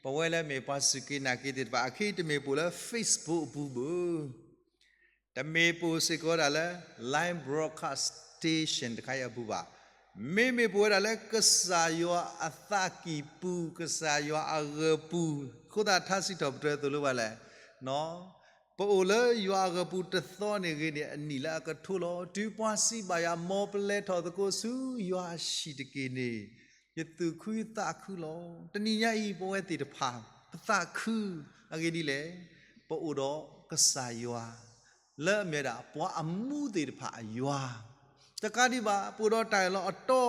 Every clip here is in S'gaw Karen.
ပဝဲလၢမ့ၢ်ပှၤစူၢ်က့ၤနာ်က့ၤသ့ၣ်တဖၣ် အခဲအံၤတမ့ၢ်ပိာ်လၢ Facebook အပူၤဘၣ်, တမ့ၢ်ပိာ်စ့ၢ်ကီးဝဲဒၣ်လၢ live broadcast station တခါအံၤအပူၤဘၣ်. မ့မ့ၢ်ပိာ်ဝဲဒၣ်လၢကစၢ်ယွၤအသးကံၢ်ပူၤ, ကစၢ်ယွၤအဂၢၤပူၤ, အဃိသတးထါစံးထီၣ်ပတြၢၤသိၣ်လိပှၤလဲၣ်, ပအိၣ်လၢယွၤအဂၢၤပူၤတသီန့ၣ်ဂ့ၤန့ၣ် အနံၣ်လၢအကထိလီၤ. တုၤပှၤစံးဘၣ်ယၤ မ်ပလဲၤထီၣ်သကိးဆူယွၤအဟံၣ်တက့ၢ်န့ၣ် ယသူၣ်ခုသးခုလီၤ. တနံၤညါအံၤ ပဝဲသ့ၣ်တဖၣ် ပသးခု, အဂ့ၢ်ဒ်လဲၣ်, ပအိၣ်ဒီးကစၢ်ယွၤ လၢအမ့ၢ်ဝဲဒၣ် ပှၤအမူသ့ၣ်တဖၣ်အယွၤ, တကးဒံးဘၣ် ပအိၣ်ဒီးတၢ်အၢၣ်လီၤအတီ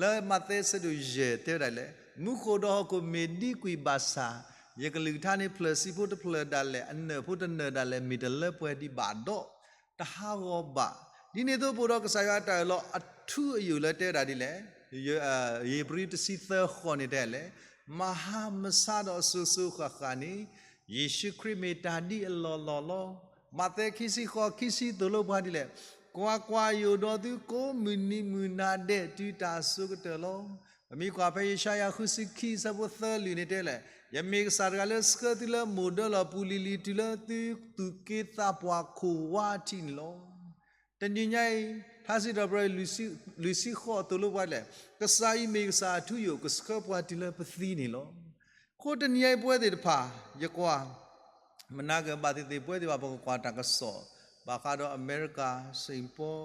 လၢမးသဲဆၢဒိၣ်ယဲၢ်တဲဝဲဒၣ်လဲၣ်, မူခိၣ်ဒီးဟီၣ်ခိၣ်မ့ၢ်ဒံကွံာ်ဘၣ်ဆၣ်, ယကလုၢ်ကထါန့ၣ် ဖျၢၣ်ဆံဖိတဖျၢၣ်ဒၣ်လဲာ်, အနၢၣ်ဖိတနၢၣ်ဒၣ်လဲာ် မ့ၢ်တလၢပှဲၤဒံးဘၣ်ဒီး တဟးဂီၤဘၣ်. ဒ်န့ၣ်အသိး ပအိၣ်ဒီးကစၢ်ယွၤအတၢ်အၢၣ်လီၤအထူအယိာ်လၢတဲဝဲဒၣ်ဒ်လဲၣ်, ဧ့ၤဘြံၤတဆံသၢဃိးန့ၣ်တဲလဲၣ်, မၤဟါမၢ်ဆါဒီးစိၤစိၤဃၣ်ဃၣ်န့ၣ် ယ့ၣ်ၡူးခရံာ်မ့ၢ်တၢ်ဒ်အလီၢ်လီၢ်လီၤ. မးသဲခံဆံဃိး ခံဆံသိၣ်လိပှၤဒ်လဲၣ်, ကွၢ်ကွၢ်, ယအိၣ်ဒီးသုကိးမုၢ်နံၤမုၢ်နၤဒဲးတုၤတၢ်အစိၤကတၢၢ်လီၤ. ပမ့ၢ်ကွၢ်ဖဲယၡါယၤဃုဆံခံဆၢဖိသၢလွံၢ်န့ၣ်တဲလဲၣ်, ယမ့ၢ်ကစၢ်တဂၤလၢဆှၢသုလၢမိၢ်ဒၢလီၢ်ပူၤလံၤလံၤ တုၤလၢသုသူၣ်က့သးပှၢ်ခိၣ်ဝါထံးန့ၣ်လီၤ. တနံၤညါအံၤ ထါစံးထီၣ်ပတြၢၤ လွံၢ်ဆံဃိးသိၣ်လိပှၤလဲၣ်, ကစၢ်အံၤမ့ၢ်ကစၢ်အထူအယိာ် ကဆှၢပှၤတုၤလၢပသံန့ၣ်လီၤ. အဃိတနံၤညါအံၤပဝဲသ့ၣ်တဖၣ် ယကွၢ် မနၤကဘၣ်သ့ၣ်သ့ၣ် ပဝဲသ့ၣ်တဖၣ် ပကကွၢ်တၢ်ကစီၣ် ဘၣ်ဃးဒီးအမဲရကၤ Saint Paul,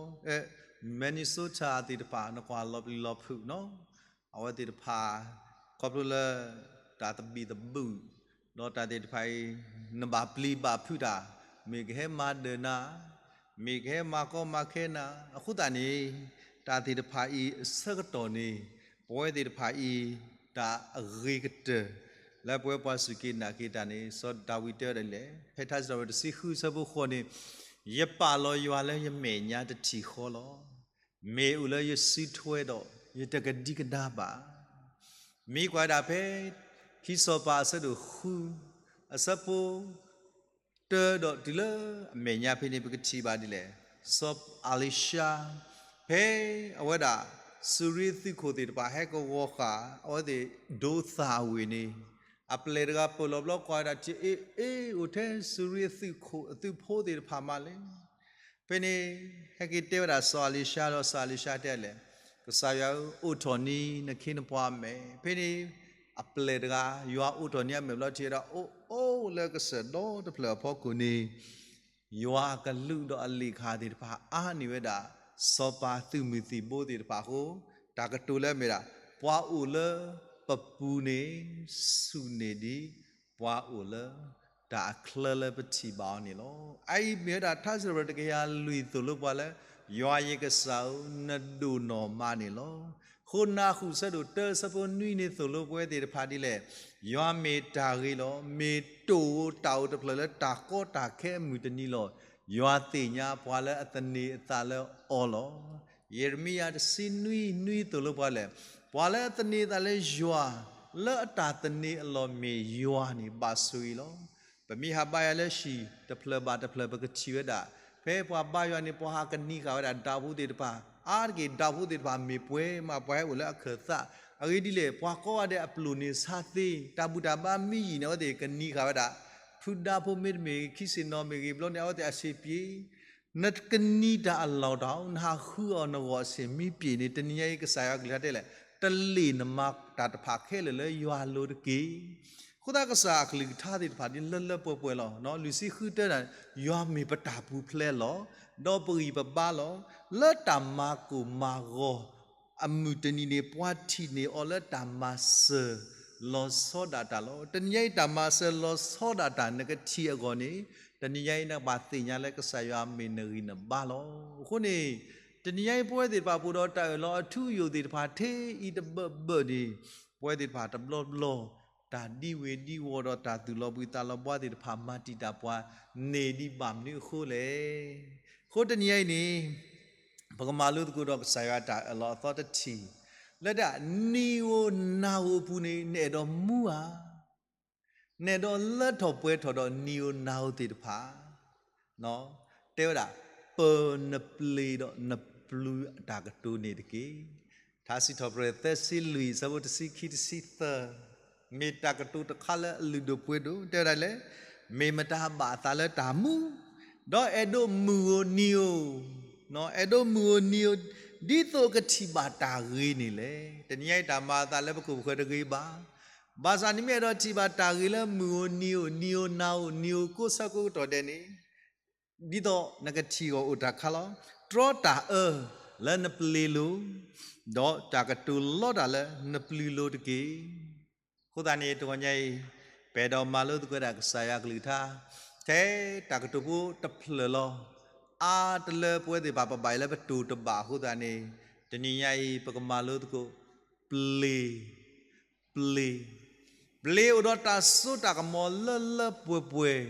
Minnesota သ့ၣ်တဖၣ် နကွၢ်လီၤပျံၤလီၤဖုးနီၤ, အဝဲသ့ၣ်တဖၣ် ခီဖျိလၢ တၢ်သဘံၣ်သဘုၣ် ဒီးတၢ်သ့ၣ်တဖၣ်အံၤ နဘၣ်ပျံၤဘၣ်ဖုးတၢ်, မ့ၢ်ကဟဲမၤဒၢးနၤ, မ့ၢ်ကဟဲမၤကီမၤခဲနၤ, အဃိသတးန့ၣ် တၢ်သ့ၣ်တဖၣ်အံၤအဆၢကတီၢ်န့ၣ် ပဝဲသ့ၣ်တဖၣ်အံၤ တၢ်အဂ့ၤကတၢၢ် လၢပဝဲပှၤစူၢ်က့ၤနာ်က့ၤတၢ်န့ၣ် စီၤဒၤဝံးတဲဝဲဒ်လဲၣ်, ဖဲထါစံးထီၣ်ပတြၢၤတဆံဃုဆၢဖိဃိးန့ၣ်, ယပာ်လီၤယွၤလၢယမဲာ်ညါတထံၣ်ဃီလီၤ. မ့ၢ်အိၣ်လၢယစုထွဲဒီး ယတကဒံကဒါဘၣ်. မ့ၢ်ကွၢ်ဒၣ်ဖဲ ခံစီၤပၤအဆၢဒိၣ်ဃု အဆၢဖိ တၢဒီးတုၤလၢအမဲာ်ညါဖဲန့ၣ် ပကထံၣ်ဘၣ်ဒ်လဲၣ်, စီၤအၤလံၤၡါ ဖဲအဝဲဒၣ် စူၤရံသုးခိၣ်သ့ၣ်တဖၣ်ဟဲကဝီၤဃာ် အဝဲသ့ၣ်ဒိသၣ်ဝ့ၢ်န့ၣ်, အပျဲၢ်တဂၤပၢၢ်လီၤဘျီကွၢ်ဝဲဒၣ်ထံၣ် အ့ အ့ အိၣ်ထဲစူၤရံအသုးခိၣ်အသုးဖိသ့ၣ်တဖၣ်မးလဲၣ်. ဖဲန့ၣ် ဟဲက့ၤတဲဝဲဒၣ်စီၤအၤလံၤၡါဒီး စီၤအၤလံၤၡါတဲလဲၣ်, ကစၢ်ယွၤဧၢ, အိးထီၣ်န့ၢ်နခ့နပှၤအမဲာ်. ဖဲန့ၣ် အပျဲၢ်တဂၤ ယွၤအိးထီၣ်န့ၢ်အမဲာ်ဘျီထံၣ်ဝဲဒၣ် အိၣ်အိၣ်လၢကစၢၢ်ဒီတဖျၢၣ်အဖီခိၣ်န့ၣ် ယွၤအကလူးဒီးအလ့ၣ်ခၣ်သ့ၣ်တဖၣ် အါန့ၢ်ဝဲဒၣ် စီၤပၤသုးမုၢ်သံၣ်ဘိသ့ၣ်တဖၣ်အဃိ, တၢ်ကတိၤလၢအမ့ၢ်ဒၣ် ပှၤအိၣ်လၢပပူၤန့ၣ် ဆူၣ်န့ၢ်ဒံး ပှၤအိၣ်လၢတၢ်အချၢလၢပထံၣ်ဘၣ်အီၤန့ၣ်လီၤ. အအံၤမ့ၢ်ဝဲဒၣ်ထါစံးထီၣ်ပတြၢၤတကယၤလွံၢ်သိၣ်လိပှၤလၢ ယွၤယကစၢ်ဧၢ, နဒိၣ်နီၢ်မးန့ၣ်လီၤ. ဃိနၢ်ဃုာ်ဆၢဒိၣ်တၢဆၢဖိနွံန့ၣ်သိၣ်လိပဝဲသ့ၣ်တဖၣ်ဒ်လဲၣ်, ယွၤမ့ၢ်တၢ်ဂ့ၤလီၤ. မ့ၢ်တိၢ်ဧိၤတၢ်အိၣ်တဖျၢၣ်လၢတၢ်ကီတၢ်ခဲအမုၢ်တနံၤလီၤ. ယွၤသ့ၣ်ညါပှၤလၢအသန့ၤအသးလၢအီၤလီၤ. ယံးရမံယၤတဆံနွံနွံသိၣ်လိပှၤလဲၣ်, ပှၤလၢအသန့ၤအသးလၢယွၤ, လၢအတၢ်သန့ၤအလီၢ်မ့ၢ်ယွၤန့ၣ် ဘၣ်ဆိၣ်ဂ့ၤလီၤ. ပမ့ၢ်ဟးဘါယွၤလၢဟံၣ်တဖျၢၣ်ဘၣ်တဖျၢၣ် ပကထံၣ်ဝဲဒၣ်, ဖဲပှၤဘါယွၤန့ၣ် ပှၤဟးကနံၤဃာ်ဝဲဒၣ်ဒၣ်ဖိသ့ၣ်တဖၣ်, အါတက့ၢ် ဒၣ်ဖိသ့ၣ်တဖၣ်မ့ၢ်ပှဲၤမး ပှၤဟဲအိၣ်လၢအခၢၣ်သး, အဂ့ၢ်ဒ်လဲၣ်, ပှၤကိးဂၤဒဲးအပျိၢ်န့ၣ်ဆါသ့, တၢ်ဘူၣ်တၢ်ဘါမ့ၢ်ယံာ်န့ၣ် အဝဲသ့ၣ်ကနံၤဃာ်ဝဲဒၣ်, ဖုဒါဖိမ့တမ့ၢ် ခံဆ့ၣ်နီၤမ့ၢ်ဂ့ၤဘျီန့ၣ် အဝဲသ့ၣ်အဆ့ၣ်ပျ့ၤ နကနံၤတၢ်အလီၢ်တအိၣ်, နဟးဃုအီၤနဂီၢ်အဆ့ၣ်မ့ၢ်ပျ့ၤန့ၣ် တနံၤညါအံၤကစၢ်ယွၤအကလုၢ်ကထါတဲလဲၣ်, တလ့ၢ်နမၤတၢ်တဖၣ်ခဲလၢာ်လၢယွၤအလိၤတက့ၢ်. အဃိသတးကစၢ်အကလုၢ်ကထါသ့ၣ်တဖၣ်ဒ်လၢလၢပှဲၤပှဲၤလီၤ. လွံၢ်ဆံဃုတဲဒၣ်, ယွၤမ့ၢ်ပတၢ်ပူၤဖျဲးလီၤ. ဒီးပဂံၢ်ပဘါလီၤ. လၢတၢ်မၤကိၢ်မၤဂီၤ အမုၢ်တနံၤန့ၣ် ပှၤထံၣ်န့ၢ်အီၤလၢတၢ်မၤစၢၤလီၤဆီဒၣ်တၢ်လီၤ. တနံၤညါအံၤတၢ်မၤစၢၤလီၤဆီဒၣ်တၢ်နကထံၣ်အဂီၢ်န့ၣ်, တနံၤညါအံၤနကဘၣ်သ့ၣ်ညါလၢကစၢ်ယွၤမ့ၢ်နဂံၢ်နဘါလီၤ. အဃိန့ၣ်, တနံၤညါအံၤပဝဲသ့ၣ်တဖၣ်ပအိၣ်ဒီးတၢ်အၢၣ်လီၤအထူအယိာ်သ့ၣ်တဖၣ်ထဲအံၤတဘၢၣ်ဘၢၣ်န့ၣ်, ပဝဲသ့ၣ်တဖၣ်တဘျီဘျီ တၢ်ဒံဝ့ၤဒံဝီၤဒီးတၢ်သူၣ်လီၤဘှံးသးလီၤဘှါသ့ၣ်တဖၣ် မၤတံာ်တာ်ပှၤန့ၢ်ဒံးဘၣ်မနုၤအဃိလဲၣ်. အဃိတနံၤညါအံၤန့ၣ်, ပကမၤလိသကိးဒီးကစၢ်ယွၤတၢ်အၢၣ်လီၤအသီတထံၣ်, လၢတၢ်နံၤဧိၤနၤဧိၤအပူၤန့ၣ် နအဲၣ်ဒိးမူဧါ, နအဲၣ်ဒိးလၢထီၣ်ပှဲၤထီၣ်ဒီးနံၤဧိၤနၤဧိၤသ့ၣ်တဖၣ်, တဲဝဲဒၣ်, ပၢၤနပျ့ၤဒီးနပျုၤအတၢ်ကတိၤန့ၣ်တက့ၢ်. ထါစံးထီၣ်ပတြၢၤသၢဆံလွံၢ် ဆၢဖိတဆံခံတဆံသၢ မ့ၢ်တၢ်ကတိၤတခါလၢအလုၢ်ဒိၣ်ပှ့ၤဒိၣ် တဲဝဲဒၣ်လဲၣ်, မ့ၢ်မတၤဘၣ်အသးလၢတၢ်မူ, ဒီးအဲၣ်ဒိးမုာ်ဧိၤနံၤဧိၤ, အဲၣ်ဒိးမုာ်ဧိၤနံၤဧိၤ, ဒ်သိးကထံၣ်ဘၣ်တၢ်ဂ့ၤန့ၣ်လဲၣ်. တနံၤညါအံၤတၢ်မၤအသးလၢပခိၣ်ပဃၢၤတဂ့ၤဘၣ်. ဘၣ်ဆၣ်နမ့ၢ်အဲၣ်ဒိးထံၣ်ဘၣ်တၢ်ဂ့ၤလၢမုာ်ဧိၤနံၤဧိၤ, နံၤဧိၤနၤဧိၤ, နံၤဧိၤကိးဆၢကိးကတီၢ်ဒဲးန့ၣ် ဒ်သိးနကထံၣ်ဂီၤအိၣ်တၢ်ခါလီၤ. တြီတၢ်အၢလၢနပျ့ၤလိၤ, ဒီးတၢ်ကတိၤလီတၢ်လၢနပျုၤလိၤတက့ၢ်. အဃိသတးန့ၣ် တဂီၤညါအံၤ ပအဲၣ်ဒိးမၤလိသကိးဝဲဒၣ်ကစၢ်ယွၤအကလုၢ်ကထါ ထဲတၢ်ကတိၤဖိတဖျၢၣ်လီၤ. အါတလၢပဝဲသ့ၣ်တဖၣ် ပဘၣ်ယိၣ်လၢပတိၢ်တဘၣ်အဃိသတးန့ၣ် တနံၤညါအံၤ ပကမၤလိသကိး ပျ့ၤ ပျ့ၤ, ပျ့ၤအိၣ်ဒီးတၢ်စိတၢ်ကမီၤလၢလၢပှဲၤပှဲၤ,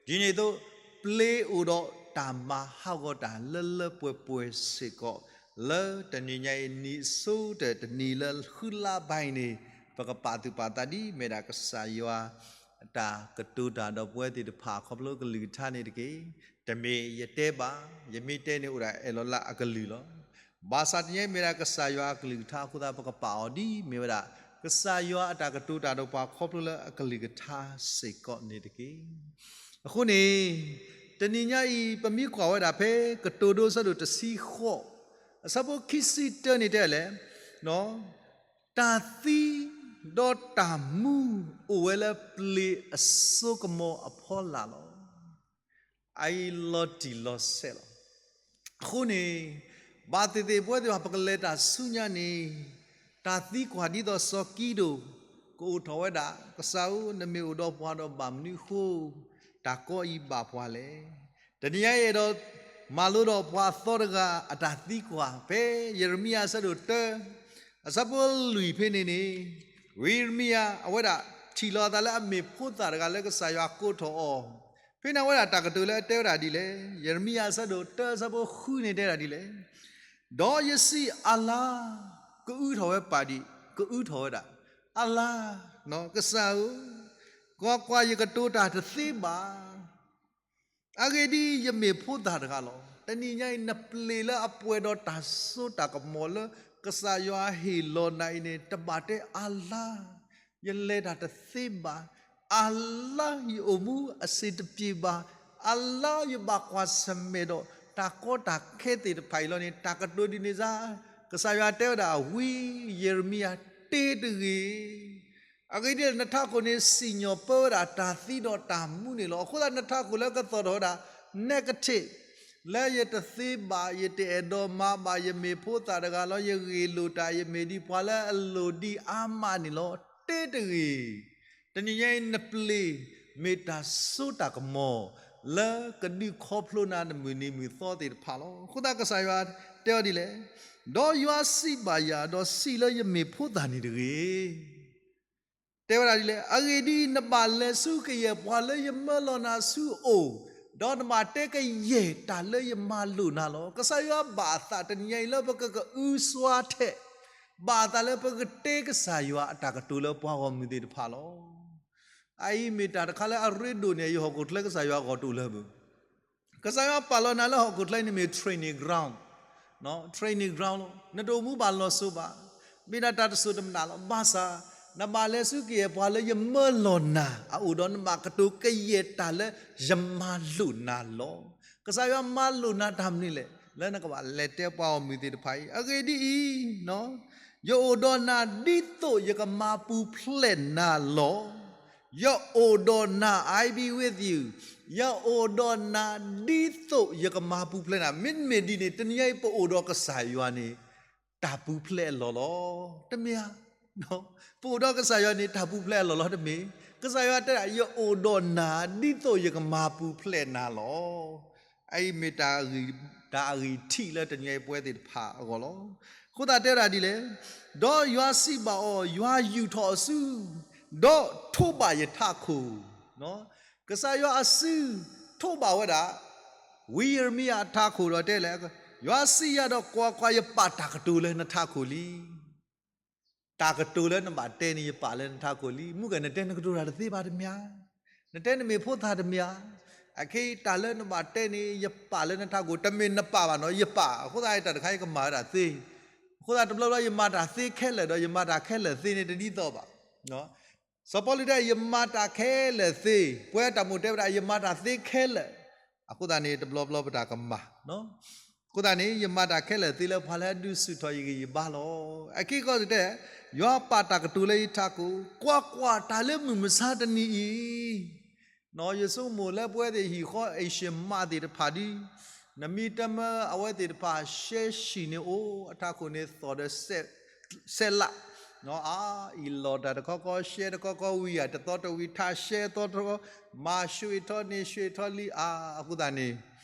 ဒ်န့ၣ်အသိး ပျ့ၤအိၣ်ဒီးတၢ်မၤဟးဂီၤတၢ်လၢလၢပှဲၤပှဲၤစ့ၢ်ကီး, လၢတနံၤညါအံၤ နံၣ်အဆိကတၢၢ်တနံၤလၢဃုလါဘၣ်အံၤန့ၣ် ပကပာ်သူၣ်ပာ်သးဒ်မ့ၢ်ဒၣ်ကစၢ်ယွၤ အတၢ်ကတိၤတၢ်ဒီးပဝဲသ့ၣ်တဖၣ်ခီဖျိကလုၢ်ကထါန့ၣ်တက့ၢ်. တမ့ၢ်ယတဲဘၣ်, ယမ့ၢ်တဲန့ၣ်အိၣ်ဒၣ်အဲၣ်လီၤလၢအကလုၢ်လီၤ. ဘၣ်ဆၣ်တနံၤညါအံၤမ့ၢ်ဒၣ်ကစၢ်ယွၤအကလုၢ်ကထါအဃိသတး ပကပာ်အီၤဒ်မ့ၢ်ဝဲဒၣ် ကစၢ်ယွၤအတၢ်ကတိၤတၢ်ဒီးပှၤခီဖျိလၢအကလုၢ်ကထါစ့ၢ်ကီးန့ၣ်တက့ၢ်. အဃိန့ၣ် တနံၤညါအံၤ ပမ့ၢ်ကွၢ်ဝဲဒၣ်ဖဲကတိၤဒိအဆၢဒိၣ်တဆံဃိး အဆၢဖိခံဆံတၢန့ၣ်တဲလဲၣ်, တၢ်သံဒီးတၢ်မူအိၣ်ဝဲလၢပျ့ၤအစိကမီၤအဖီလာ်လီၤ. အအံၤလီၤတံၢ်လီၤဆဲးလီၤ. အဃိန့ၣ် ဘၣ်သ့ၣ်သ့ၣ်ပဝဲသ့ၣ်တဖၣ် ပကလဲၤတၢ်ဆူညါန့ၣ် တၢ်သံကွၢ်ဒ်သိးစီၤကံဒိၣ် ကအိၣ်ထီၣ်ဝဲဒၣ်, ကစၢ်ဧၢ, နမ့ၢ်အိၣ်ဒီးပှၤဒီးဘၣ်မနုၤအဃိ တၢ်ကီအံၤဘၣ်ပှၤလဲၣ်. တနံၤညါအံၤအဲၣ်ဒိးမၤလိဒီးပှၤအသီတဂၤအတၢ်သံကွၢ် ဖဲယံးရမံယၤအဆၢဒိၣ်တၢ အဆၢဖိလွံၢ်ဖဲန့ၣ်န့ၣ်, ဝံယံးရမံယၤ အဝဲဒၣ်ထံၣ်လီၤအသးလၢအမ့ၢ်ဖိသၣ်တဂၤလၢကစၢ်ယွၤကိးထီၣ်အီၤ, ဖဲန့ၣ်အဝဲဒၣ်တၢ်ကတိၤလၢအတဲဝဲဒၣ်ဒ်လဲၣ်, ယံးရမံယၤအဆၢဒိၣ်တၢ အဆၢဖိဃုန့ၣ်တဲဝဲဒၣ်ဒ်လဲၣ်, ဒီးယစံးအလါ, ကအုထီၣ်ဝဲပာ်ဒံး, ကအုထီၣ်ဝဲဒၣ်, အလါ, ကစၢ်ဧၢ, ကွၢ်ကွၢ်, ယကတိၤတၢ်တသ့ဘၣ်. အဂ့ၢ်ဒ်အံၤ, ယမ့ၢ်ဖိသၣ်တဂၤလီၤ. တနံၤညါအံၤ နပျ့ၤလၢအပှဲၤဒီးတၢ်စိတၢ်ကမီၤလၢကစၢ်ယွၤဟ့ၣ်လီၤနၤအံၤန့ၣ် တဘၣ်တဲအလါ, ယလဲၤတၢ်တသ့ဘၣ်, အလါယအိၣ်မူအဆင်တပြေဘၣ်, အလါယဘၣ်ကွၢ်ဆၢၣ်မဲာ်ဒီးတၢ်ကီတၢ်ခဲသ့ၣ်တဖၣ်အံၤလီၤန့ၣ် တၢ်ကတိၤဒ်န့ၣ်စ့ၢ်, ကစၢ်ယွၤတဲဝဲဒၣ် ဝံယံးရမံယၤ တ့တဂ့ၤ အဂ့ၢ်ဒ်အံၤ, နထးခိၣ်န့ၣ်စံၣ်ညီၣ်ပၢဝဲဒၣ်တၢ်သံဒီးတၢ်မူန့ၣ်လီၤ. အဃိသတးနထးခိၣ်လၢကသီၣ်ထီၣ်ဝဲဒၣ် negative, လၢယတသ့ဘၣ်, ယတအဲၣ်ဒိးမၤဘၣ်, ယမ့ၢ်ဖိသၣ်တဂၤလီၤ, ယဂ့ၢ်လိာ်တၢ်, ယမ့ၢ်ဒ်ပှၤလၢအလိၣ်ဒံးအါမးန့ၣ်လီၤ. တ့တဂ့ၤ. တနံၤညါအံၤနပျ့ၤမ့ၢ်တၢ်စိတၢ်ကမီၤ လၢကဒုးခီဖျိနၤနမုၢ်နံၤမုၢ်သီသ့ၣ်တဖၣ်လီၤ. အဃိသတးကစၢ်ယွၤတဲအီၤဒ်လဲၣ်, ဒီးယွၤစံးဘၣ်ယၤ, ဒီးစံးလၢယမ့ၢ်ဖိသၣ်န့ၣ်တဂ့ၤ. တဲဝဲဒၣ်ဒ်လဲၣ်, အဂ့ၢ်ဒ်အံၤ, နဘၣ်လဲၤဆူကယဲၢ်ပှၤလၢယမၢလီၤနၤဆူအအိၣ်, ဒီးနဘၣ်တဲကယဲၢ်တၢ်လၢယမၤလိာ်နၤလီၤ. ကစၢ်ယွၤဘၣ်အသးတနံၤညါအံၤလၢပကကအုစွါထဲး, ဘၣ်အသးလၢပကတဲကစၢ်ယွၤအတၢ်ကတိၤလၢပှၤဂီၢ်မုၢ်သ့ၣ်တဖၣ်လီၤ. အအံၤမ့ၢ်တၢ်တခါလၢအရ့ဒိၣ်န့ၢ်ယဟီၣ်ခိၣ်ချၢ ကစၢ်ယွၤဂီၢ်တအိၣ်လၢၤဘၣ်. ကစၢ်ယွၤပာ်လီၤနၤလၢဟီၣ်ခိၣ်ချၢန့ၣ်မ့ၢ် training ground, training ground လီၤ. နတအိၣ်မူဘၣ်လီၤစိၤဘၣ်, မ့ၢ်ဒၣ်တၢ်တစိၢ်တမနုၤလီၤ. ဘၣ်ဆၣ် နဘၣ်လဲၤဆူကယဲၢ်ပှၤလၢယမၢလီၤနၤအအိၣ်ဒီး နဘၣ်ကတိၤကယဲၢ်တၢ်လၢယမၤလိာ်နၤလီၤ. ကစၢ်ယွၤမၤလိာ်နၤတၢ်မနုၤလဲၣ်, လၢနကဘၣ်လဲၤတဲပှၤဂီၢ်မုၢ်သ့ၣ်တဖၣ်အံၤ, အဂ့ၢ်ဒ်အံၤ, ယအိၣ်ဒီးနၤဒ်သိးယကမၤပူၤဖျဲးနၤလီၤ. ယအိၣ်ဒီးနၤ, I be with you, ယအိၣ်ဒီးနၤဒ်သိးယကမၤပူၤဖျဲးနၤ. မ့တမ့ၢ်ဒ်န့ၣ် တနံၤညါအံၤပအိၣ်ဒီးကစၢ်ယွၤန့ၣ် တၢ်ပူၤဖျဲးအလီၢ်လီၤ. တမ့ၢ်ဧါ. ပအိၣ်ဒီးကစၢ်ယွၤန့ၣ် တၢ်ပူၤဖျဲးအလီၢ်လီၤ. တမ့ၢ်. ကစၢ်ယွၤတဲဒၣ် ယအိၣ်ဒီးနၤ ဒ်သိးယကမၤပူၤဖျဲးနၤလီၤ. အအံၤမ့ၢ်တၢ်အဂံၢ်ထံးလၢတနံၤညါအံၤပဝဲသ့ၣ်တဖၣ်အဂီၢ်လီၤ. အဃိသတးတဲဝဲဒၣ်ဒ်လဲၣ်, ဒီးယွၤစံးဘၣ်အီၤ, ယွၤယူာ်ထီၣ်အစု, ဒီးထိးဘၣ်ယထးခိၣ်. ကစၢ်ယွၤအစုထိးဘၣ်ဝဲဒၣ် ဝံယံးရမံယၤအထးခိၣ်ဒီးတဲလဲၣ်, ယွၤစံးယၤဒီးကွၢ်ကွၢ်, ယပာ်တၢ်ကတိၤလၢနထးခိၣ်လံ. တၢ်ကတိၤလၢနဘၣ်တဲန့ၣ် ယပာ်လၢနထးခိၣ်လံ. မုၢ်ကနတဲနကတိၤတၢ်တသ့ဘၣ်တမ့ၢ်ဧါ. နတဲနမ့ၢ်ဖိသၣ်တမ့ၢ်ဧါ. အခဲအံၤတၢ်လၢနဘၣ်တဲန့ၣ် ယပာ်လၢနထးခိၣ်, တမ့ၢ်နပာ်ဘၣ်နီၤ, ယပာ်. အဃိသတးတၢ်တခါအံၤကမၤဝဲဒၣ်သ့. အဃိသတးတဘျီဘျီယမၤတၢ်သ့ခဲလၢာ်ဒီး ယမၤတၢ်ခဲလၢာ်သ့န့ၣ် တဒ်သိးဘၣ်. စီၤပီလူးတဲ ယမၤတၢ်ခဲလၢာ်သ့, ပဝဲတၢ်မိၣ်တဲဝဲဒၣ် ယမၤတၢ်သ့ခဲလၢာ်, အဃိသတးန့ၣ် တဘျီဘျီပတၢ်ကမၤ, အဃိသတးန့ၣ် ယမၤတၢ်ခဲလၢာ်သ့လၢ ပှၤလၢအဒုးဆူၣ်ထီၣ်ယဂံၢ်ယဘါလီၤ. အခံကီၢ်တဲ, ယွၤပာ်တၢ်ကတိၤလၢယထးခိၣ်, ကွၢ်ကွၢ်, တၢ်လၢမုၢ်မဆါတနံၤအံၤ ယဆိကမိၣ်လၢပဝဲသ့ၣ်ဟံၣ်ဃီ Asian မးသ့ၣ်တဖၣ်ဒ်, နမ့ၢ်တမၢအဝဲသ့ၣ်တဖၣ် ရှဲဟံၣ်န့ၣ်အိၣ်အထးခိၣ်န့ၣ် သီၣ်ဒီးစဲးလး, အအံၤလီၤတၢ်တခီခီ ရှဲတခီခီ ဝံၤယၤတသီတဝံၤ ထးရှဲသီတခီ, မၤရွှ့ၣ်ထီၣ်န့ၢ်ရွှ့ၣ်ထီၣ်လံအါ, အဃိသတးန့ၣ်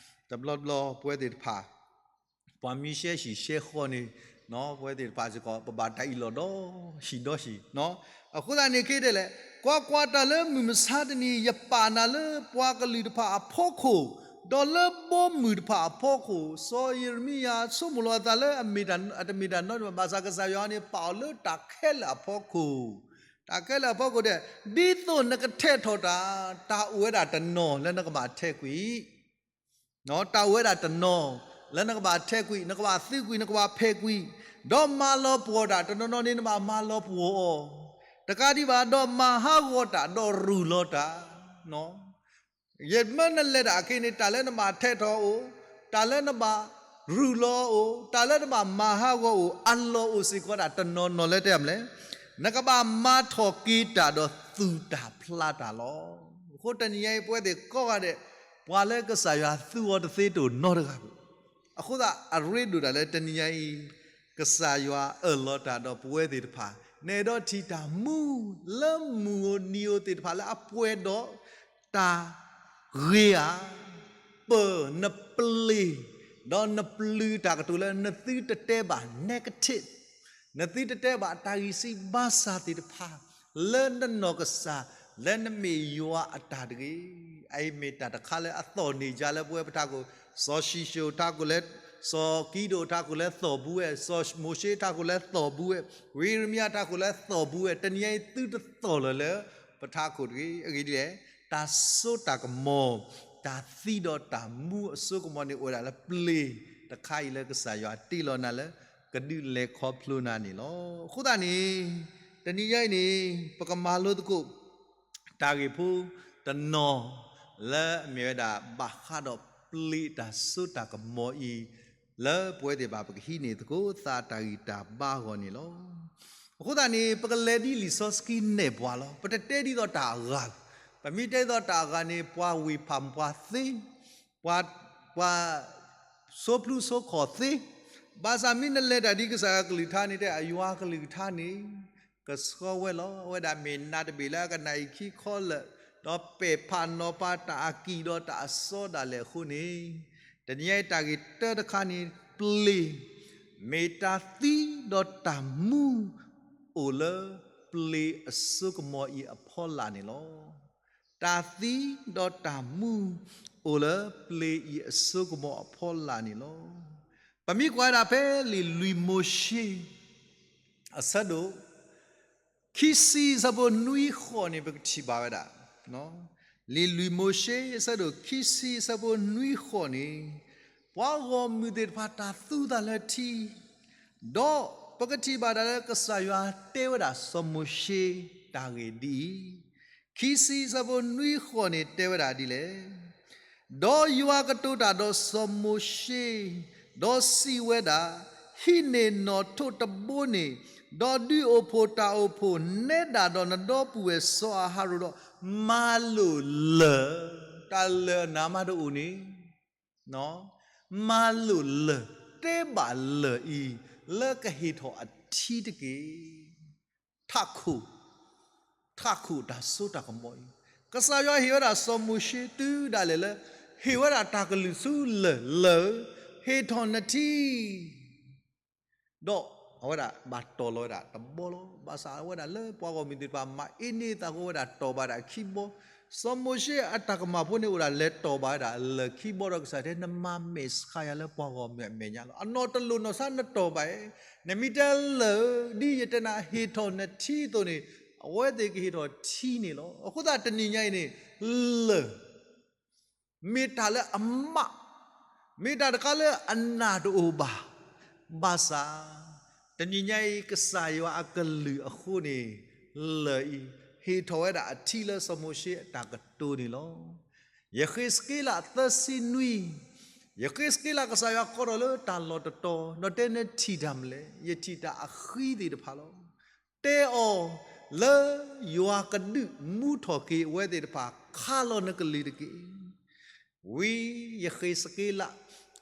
တဘျီတဘျီပဝဲသ့ၣ်တဖၣ် ပှၤမ့ၢ်ရှဲဟံၣ်ရှဲဃီန့ၣ်, ပဝဲသ့ၣ်တဖၣ်စ့ၢ်ကီး ပဘၣ်တၢ်အံၤလီၤဒီးဟံၣ်ဒီးဟံၣ်, အဃိသတးန့ၣ် ခဲတဲလဲၣ်, ကွၢ်ကွၢ်, တၢ်လၢမုၢ်မဆါတနံၤ ယပာ်နၤလၢပှၤကလုာ်တဖၣ်အဖီခိၣ်, ဒီးလၢဘီမုၢ်တဖၣ်အဖီခိၣ်, စီၤယံးရမံယၤဆိကမိၣ်လီၤအသးလၢအမ့ၢ်တၢ်, အတမ့ၢ်တၢ်နီတမံၤဘၣ်, ဘၣ်ဆၣ်ကစၢ်ယွၤန့ၣ် ပာ်အီၤလၢတၢ်ခဲလၢာ်အဖီခိၣ်, တၢ်ခဲလၢာ်အဖီခိၣ်တဲ, ဒ်သိးနကထဲးထီၣ်တၢ်, တၢ်အိၣ်ဝဲဒၣ်တနီၤလၢနကဘၣ်ထဲးကွံာ် တၢ်အိၣ်ဝဲဒၣ်တနီၤလၢနကဘၣ်ထဲးကွံာ်, နကဘၣ်သုးကွံာ်, နကဘၣ်ဖဲးကွံာ်, ဒီးမၤလီၤပှီၢ်တၢ်, တနီၤနီၤန့ၣ် နဘၣ်မၤလီၤပှီၢ်အီၤ, တကးဒံးဘၣ်, ဒီးမၤဟးဂီၤတၢ်, ဒီးရူၢ်လီၤတၢ်. ယမၢနလဲၤတၢ်အခံန့ၣ် တၢ်လၢနဘၣ်ထဲးထီၣ်အီၤ, တၢ်လၢနဘၣ်ရူၢ်လီၤအီၤ, တၢ်လၢနဘၣ်မၤဟးဂီၤအီၤ, အလီၢ်အိၣ်စ့ၢ်ကီးဒၣ်တနီၤနီၤလၢတဲမလဲၣ်, နကဘၣ်မၤထီၣ်က့ၤတၢ်ဒီးသူၣ်တၢ်ဖျးတၢ်လီၤ. အဃိတနံၤညါအံၤ ပဝဲသ့ၣ်ကိးဂၤဒဲး ပှၤလၢကစၢ်ယွၤသူအီၤတသ့တအိၣ်နီတဂၤဘၣ်. အဃိသတး အရ့ဒိၣ်ဒၣ်လၢတနံၤညါအံၤ ကစၢ်ယွၤအၢၣ်လီၤတၢ်ဒီးပဝဲသ့ၣ်တဖၣ်, နအဲၣ်ဒိးထံၣ်တၢ်မူလၢမုၢ်ဧိၤနံၤဧိၤသ့ၣ်တဖၣ်လၢအပှဲၤဒီးတၢ်ဂ့ၤဧါ, ပၢၢ်နပျ့ၤ, ဒီးနပျုၤတၢ်ကတိၤလၢနသုတတဲဘၣ် negative, နသုတတဲဘၣ်တၢ်ဂံၢ်စၢ်ဘါစၢ်သ့ၣ်တဖၣ် လၢနနီၢ်ကစၢ်, လၢနမ့ၢ်ယွၤအတၢ်တဂ့ၤ. အအံၤမ့ၢ်တၢ်တခါလၢအသီၣ်န့ၢ်ယၤလၢပဝဲပထးခိၣ်, စီၤၡံၣ်စိၣ်ထးခိၣ်လၢ, စီၤကံဒိၣ်ထးခိၣ်လၢသီၣ်ဘူးဝဲ, စီၤမိၤၡ့ထးခိၣ်လၢသီၣ်ဘူးဝဲ, ဝံယံးရမံယၤထးခိၣ်လၢသီၣ်ဘူးဝဲ, တနံၤညါအံၤသုတသီၣ်လၢၤလၢပထးခိၣ်တဂ့ၤ. အဂ့ၢ်ဒ်လဲၣ်, တၢ်စိတၢ်ကမီၤ, တၢ်သံဒီးတၢ်မူအစိကမီၤန့ၣ် အိၣ်ဝဲဒၣ်လၢပျ့ၤတခါအံၤလၢကစၢ်ယွၤတ့လီၤနၤလၢ ကဒုးလဲၤခီဖျိနၤန့ၣ်လီၤ. အဃိသတးန့ၣ် တနံၤညါအံၤန့ၣ် ပကမၤလိသကိး တၢ်ဂ့ၢ်ဖိတနီၤ လၢအမ့ၢ်ဝဲဒၣ် ဘၣ်ဃးဒီးပျ့ၤတၢ်စိတၢ်ကမီၤအံၤ လၢပဝဲသ့ၣ်တဖၣ် ပကဟံးန့ၢ်သကိးသးတၢ်ဂံၢ်တၢ်ဘါအဂီၢ်န့ၣ်လီၤ. အဃိသတးန့ၣ် ပကလဲၤဒ်လံာ်စီဆှံနဲၣ်ပှၤလီၤ. ပတတဲဒ်သိးတၢ်အဂၤ, ပမ့ၢ်တဲဒ်သိးတၢ်အဂၤန့ၣ် ပှၤဝ့ၢ်ဖးပှၤသ့, ပှၤ, ပှၤ ဆိဖျူဆိခီၣ်သ့, ဘၣ်ဆၣ်မ့ၢ်နလဲၤတၢ်ဒ်ကစၢ်ယွၤကလုၢ်ကထါန့ၣ် တဲအယွၤကလုၢ်ကထါန့ၣ် ကဆှီဝဲလီၤ. အဝဲဒၣ်မ့ၢ်နးတဘ့ၣ်လၢအကနၣ်အံၤခံခီလၢာ်, ဒီးပဲာ်ဖးနီၤဖးတၢ်အကံၢ်ဒီးတၢ်အစီဒၣ်လဲာ်အဃိန့ၣ်, တနံၤညါအံၤတၢ်ဂ့ၢ်တၢတခါန့ၣ် ပျ့ၤ မ့ၢ်တၢ်သံဒီးတၢ်မူအိၣ်လၢပျ့ၤအစိကမီၤအံၤအဖီလာ်န့ၣ်လီၤ. တၢ်သံဒီးတၢ်မူအိၣ်လၢပျ့ၤအံၤအစိကမီၤအဖီလာ်န့ၣ်လီၤ. ပမ့ၢ်ကွၢ်ဝဲဒၣ်ဖဲလံာ်လွံၢ်မိၤၡ့ အဆၢဒိၣ် ခံဆံအဆၢဖိနွံဃိးန့ၣ် ပကထံၣ်ဘၣ်ဝဲဒၣ်, လံာ်လွံၢ်မိၤၡ့အဆၢဒိၣ်ခံဆံအဆၢဖိနွံဃိးန့ၣ်, ပှၤဂီၢ်မုၢ်သ့ၣ်တဖၣ်တၢ်သူသးလၢထံ, ဒီးပကထံၣ်ဘၣ်ဒၣ်လၢကစၢ်ယွၤတဲဝဲဒၣ်စီၤမိၤၡ့တၢ်ဂ့ၢ်ဒ်အံၤ, ခံဆံအဆၢဖိနွံဃိးန့ၣ်တဲဝဲဒၣ်ဒ်လဲၣ်. ဒီးယွၤကတိၤတၢ်ဒီးစီၤမိၤၡ့, ဒီးစံးဝဲဒၣ်, ဟံးန့ၢ်နီၣ်ထိးတဘိန့ၣ်, ဒီးဒုးအိၣ်ဖှိၣ်တၢ်အိၣ်ဖှိၣ် နဲဒၣ်ဒီးနဒီပုၢ်ဝဲၢ်စီၤအၤဟရိၣ်ဒီး မၤလိာ်လၢၢ်, တၢ်လၢၢ်အနးမးတအိၣ်န့ၣ်, မၤလိာ်လၢၢ်, တဲဘၣ်လၢၢ်အံၤ လၢကဟ့ၣ်ထီၣ်အထံတက့ၢ်. ထးခိၣ်, ထးခိၣ်တၢ်စိတၢ်ကမီၤအံၤ, ကစၢ်ယွၤဟ့ၣ်ဝဲဒၣ်စီၤမိၤၡ့တုၤဒၣ်လဲာ်လၢ ဟ့ၣ်ဝဲဒၣ်တၢ်ကလုၢ်ဆူလၢၢ်, လၢၢ်, ဟ့ၣ်ထီၣ်နထံ ဒီးအဝဲဒၣ်ဘၣ်တီၢ်လီၤဝဲဒၣ်တဘီလီၤ. ဘၣ်ဆၣ်အဝဲဒၣ်လၢပှၤဂီၢ်မုၢ်သ့ၣ်တဖၣ် မၤအ့န့သးဃိဝဲဒၣ်တီၢ်ဘၣ်ဒၣ်ခံဘီ, စီၤမိၤၡ့အတၢ်ကမၣ်ဖိန့ၣ်အိၣ်ဒၣ်လဲၤတီၢ်ဘၣ်ဝဲဒၣ်လၢၢ်ခံဘီဒီးကစၢ်တဲ နမၤမဲာ်ဆှးယၤလၢပှၤဂီၢ်မုၢ်အမဲာ်ညါလီၤ. အနီၢ်တလိၣ်နီၢ်ဆါနတီၢ်ဘၣ်ဧါ, နမ့ၢ်တဲလၢၢ်ဒ်ယတဲနၤဟ့ၣ်ထီၣ်နထံအသိးန့ၣ်, အဝဲသ့ၣ်ကဟ့ၣ်ထီၣ်ထံန့ၣ်လီၤ. အဃိသတးတနံၤညါအံၤန့ၣ် လၢၢ် မ့ၢ်တၢ်လၢအမး, မ့ၢ်တၢ်တခါလၢအနၢ်တအိၣ်ဘၣ်, ဘၣ်ဆၣ် တနံၤညါအံၤ ကစၢ်ယွၤအကလုၢ်အဃိန့ၣ် လၢၢ်အံၤ ဟ့ၣ်ထီၣ်ဝဲဒၣ်အထံလၢစီၤမိၤၡ့အတၢ်ကတိၤန့ၣ်လီၤ. ယဃ့းစက့လးသၢဆံနွံ, ယဃ့းစက့လး ကစၢ်ယွၤကိးထီၣ်လၢတၢ်လီၢ်တတီၤ ဒီးတဲနထံၣ်တၢ်မနုၤလဲၣ်, ယထံၣ်တၢ်အဃံသ့ၣ်တဖၣ်လီၤ. တဲအီၤလၢယွၤကဒုးမူထီၣ်က့ၤအဝဲသ့ၣ်တဖၣ် ခးလီၤနကလုၢ်တက့ၢ်. ဝံယဃ့းစက့လး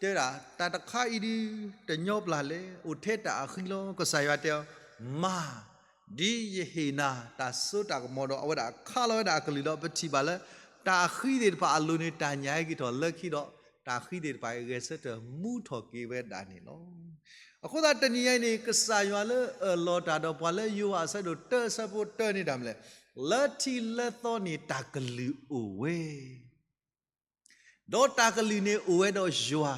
တဲဒၣ် တၢ်တခါအံၤဒုး တညီပျၢ်လဲၣ်, အိၣ်ထဲတၢ်အဃံလီၤ. ကစၢ်ယွၤတဲအီၤ, မၤ, ဒ်ယဟ့ၣ်နၤတၢ်စိတၢ်ကမီၤဒီး အဝဲဒၣ်ခးလီၤဝဲဒၣ်အကလုၢ်ဒီး ပထံၣ်ဘၣ်လၢ တၢ်အဃံသ့ၣ်တဖၣ်အလိၤန့ၣ် တၢ်ညၣ်ဟဲက့ၤထီၣ်လၢခံဒီး တၢ်ဃံသ့ၣ်တဖၣ်အံၤ ဂဲၤဆၢထၢၣ်မူထီၣ်က့ၤဝဲဒၣ်န့ၣ်လီၤ. အဃိသတးတနံၤညါအံၤန့ၣ် ကစၢ်ယွၤလၢအၢၣ်လီၤတၢ်ဒီးပှၤလၢယိၤဟၣ်အဆၢဒိၣ်တၢ အဆၢဖိတၢန့ၣ်တၢ်မနုၤလဲၣ်, လၢထံလၢသီန့ၣ်တၢ်ကလုၢ်အိၣ်ဝဲ ဒီးတၢ်ကလုၢ်န့ၣ်အိၣ်ဝဲဒီးယွၤ,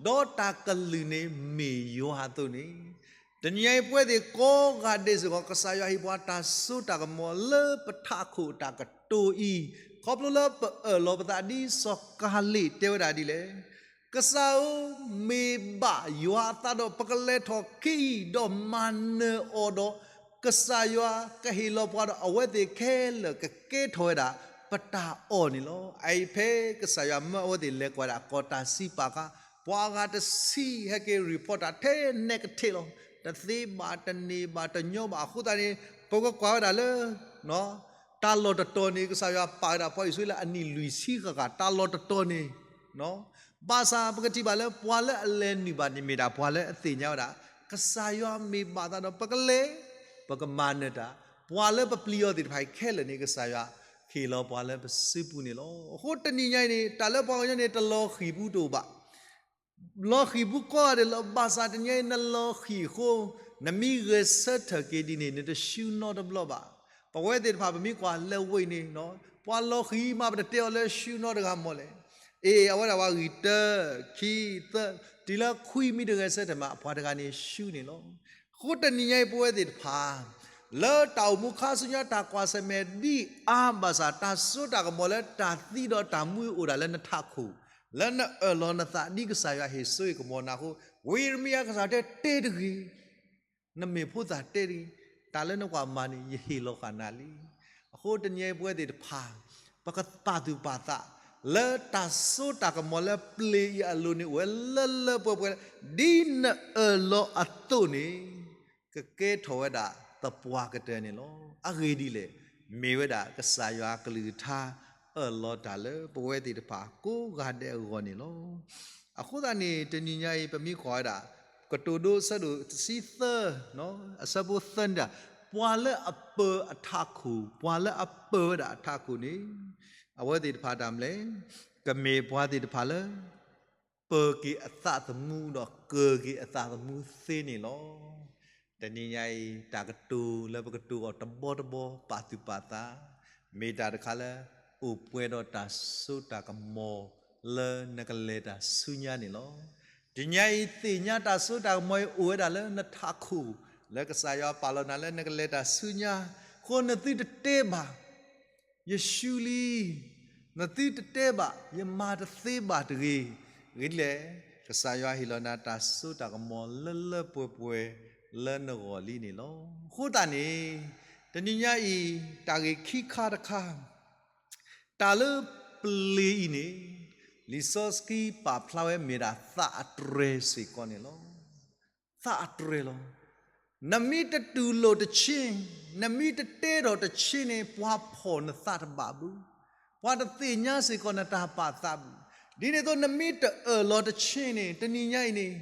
ဒီးတၢ်ကလုၢ်န့ၣ်မ့ၢ်ယွၤအသိးန့ၣ်, တနံၤညါအံၤပဝဲသ့ၣ်ကိးဂၤဒဲးစ့ၢ်ကီး ကစၢ်ယွၤဟ့ၣ်ပှၤတၢ်စိတၢ်ကမီၤလၢပထးခိၣ်အတၢ်ကတိၤအံၤ, ခီဖျိလၢပအၢၣ်လီၤပသးဒ်စီၤကၤလ့းတဲဝဲဒၣ်ဒ်လဲၣ်, ကစၢ်ဧၢ, မ့ၢ်ဘၣ်ယွၤအသးဒီးပကလဲၤထီၣ်ခ့အံၤ ဒီးမၤနၢၤအီၤဒီး ကစၢ်ယွၤကဟ့ၣ်လီၤပှၤဒီးအဝဲသ့ၣ်ခဲလၢာ်ကကဲထီၣ်ဝဲဒၣ် ပတၢ်အီၣ်န့ၣ်လီၤ. အအံၤဖဲကစၢ်ယွၤမၢအဝဲသ့ၣ်လဲၤကွၢ်ဒၣ်ကီၢ်တၢ်စံးပာ်အခါ, ပှၤအဂၤတဆံဟဲက့ၤ report တၢ်ထဲနဲကထ့ၣ်လီၤ. တသ့ဘၣ်တန့ၢ်ဘၣ်တညီဘၣ်အဃိသတးန့ၣ်, ပကကွၢ်ဝဲဒၣ်လၢ တၢ်လီၢ်တတီၤန့ၣ် ကစၢ်ယွၤပာ်ဝဲဒၣ်ပှၤအံၣ်စရ့လးအနံၣ်လွံၢ်ဆံဃၣ်ဃၣ် တၢ်လီၢ်တတီၤန့ၣ် ဘၣ်ဆၣ်ပကထံၣ်ဘၣ်လၢပှၤလၢအလဲၤနုာ်ဘၣ်န့ၣ် မ့ၢ်ဒၣ်ပှၤလၢအသ့ၣ်ညါဝဲဒၣ် ကစၢ်ယွၤမ့ၢ်ဘၣ်သးဒီးပကလဲၤ, ပကမၤနၢၤတၢ်, ပှၤလၢပပျံၤအီၤသ့ၣ်တဖၣ်ခဲလၢာ်န့ၣ် ကစၢ်ယွၤဟ့ၣ်လီၤပှၤလၢပစုပူၤန့ၣ်လီၤ. အဃိတနံၤညါအံၤန့ၣ် တၢ်လၢပှၤကညီန့ၣ် တလီၤဃံၤဘူးတအိၣ်ဘၣ် လီၤဃံၤဘူးကိးဂၤဒဲးလီၤ. ဘၣ်ဆၣ်တနံၤညါအံၤ နလီၤဃံၤအဃိ, နမ့ၢ်ဂဲၤဆၢထၢၣ်က့ၤဒ်န့ၣ် နတဆူနီတဘျီဘၣ်. ပဝဲသ့ၣ်တဖၣ် ပမ့ၢ်ကွၢ်လၢဝ့ၢ်န့ၣ်, ပှၤလီၤဃံၤမး ပတတဲအီၤလၢဆူနီတဂၤမီၢ်လဲၣ်. အ့ၣ် အဝဲဒၣ်ပှၤဂံၢ်တၢ, ခံ, သၢ, တုၤလၢခွံမံတဂဲၤဆၢထၢၣ်မး ပှၤတဂၤန့ၣ်ဆူန့ၣ်လီၤ. အဃိတနံၤညါအံၤ ပဝဲသ့ၣ်တဖၣ် လၢတၢ်အိၣ်မူခါဆူညါ တၢ်ကွၢ်ဆၢၣ်မဲာ်ဒ်အါဘၣ်ဆၣ် တၢ်စိတၢ်ကမီၤလၢတၢ်သံဒီးတၢ်မူအိၣ်ဒၣ်လၢနထးခိၣ်, လၢနအၢၣ်လီၤနသးဒ်ကစၢ်ယွၤဟ့ၣ်စိဟ့ၣ်ကမီၤနၤအဃိ, ဝံယံးရမံယၤကစၢ်တဲ တဲတဂ့ၤ, နမ့ၢ်ဖိသၣ်တဲတဂ့ၤ, တၢ်လၢနကွၢ်မၤန့ၣ် ယဟ့ၣ်လီၤဃာ်နၤလံ. အဃိတနံၤညါအံၤ ပဝဲသ့ၣ်တဖၣ် ပကပာ်သူၣ်ပာ်သး လၢတၢ်စိတၢ်ကမီၤလၢပျ့ၤအံၤအလိၤန့ၣ် အိၣ်ဝဲလၢလၢပှဲၤပှဲၤ ဒ်နအၢၣ်လီၤအသိးန့ၣ် ကကဲထီၣ်ဝဲဒၣ်သပှၢ်ကတၢၢ်န့ၣ်လီၤ. အဂ့ၢ်ဒ်လဲၣ်, မ့ၢ်ဝဲဒၣ်ကစၢ်ယွၤအကလုၢ်ကထါ အၢၣ်လီၤတၢ်လၢပဝဲသ့ၣ်တဖၣ်ကိးဂၤဒဲးအဂီၢ်န့ၣ်လီၤ. အဃိသတးန့ၣ် တနံၤညါအံၤ ပမ့ၢ်ကွၢ်ဝဲဒၣ် ကတိၤဒိအဆၢဒိၣ်တဆံသၢ, အဆၢဖိသၢန့ၣ်ဒၣ်, ပှၤလၢအပၢၤအထးခိၣ်, ပှၤလၢအပၢၤဝဲဒၣ်အထးခိၣ်န့ၣ် အဝဲသ့ၣ်တဖၣ်တၢ်မနုၤလဲၣ်, ကမ့ၢ်ပှၤသ့ၣ်တဖၣ်လၢ ပၢၤက့ၤအသးသမူဒီး ကၢၤက့ၤအသးသမူသ့န့ၣ်လီၤ. တနံၤညါအံၤ တၢ်ကတိၤလၢပကတိၤအီၤတဘီတဘီ ပာ်သူၣ်ပာ်သး, မ့ၢ်တၢ်တခါလၢ အိၣ်ပှဲၤဒီးတၢ်စိတၢ်ကမီၤလၢနကလဲၤတၢ်ဆူညါန့ၣ်လီၤ. တနံၤညါအံၤ သ့ၣ်ညါတၢ်စိတၢ်ကမီၤအံၤအိၣ်ဝဲဒၣ်လၢနထးခိၣ်, လၢကစၢ်ယွၤပာ်လီၤနၤလၢနကလဲၤတၢ်ဆူညါ, အဃိနသုတတဲဘၣ် ယရှူလံ, နသုတတဲဘၣ် ယမၤတသ့ဘၣ်တဂ့ၤ. အဂ့ၢ်ဒ်လဲၣ်, ကစၢ်ယွၤဟ့ၣ်လီၤနၤတၢ်စိတၢ်ကမီၤလၢလၢပှဲၤပှဲၤလၢနဂီၢ်လံန့ၣ်လီၤ. အဃိသတးန့ၣ် တနံၤညါအံၤ တၢ်ဂ့ၢ်ခံခါတခါ, တၢ်လၢပျ့ၤအံၤန့ၣ် လံာ်စီဆှံပာ်ဖျါဝဲမ့ၢ်ဒၣ်သးအတြဲၤစ့ၢ်ကီးန့ၣ်လီၤ. သးအတြဲၤလီၤ. နမ့ၢ်တတူၢ်လိာ်တဆ့, နမ့ၢ်တတဲထီၣ်တဆ့န့ၣ် ပှၤဖီၣ်နသးတဘၣ်ဘၣ်, ပှၤတသ့ၣ်ညါစ့ၢ်ကီးနတၢ်ပာ်သးဘၣ်. ဒ်န့ၣ်အသိး နမ့ၢ်တအၢၣ်လီၤတဆ့န့ၣ် တနံၤညါအံၤန့ၣ်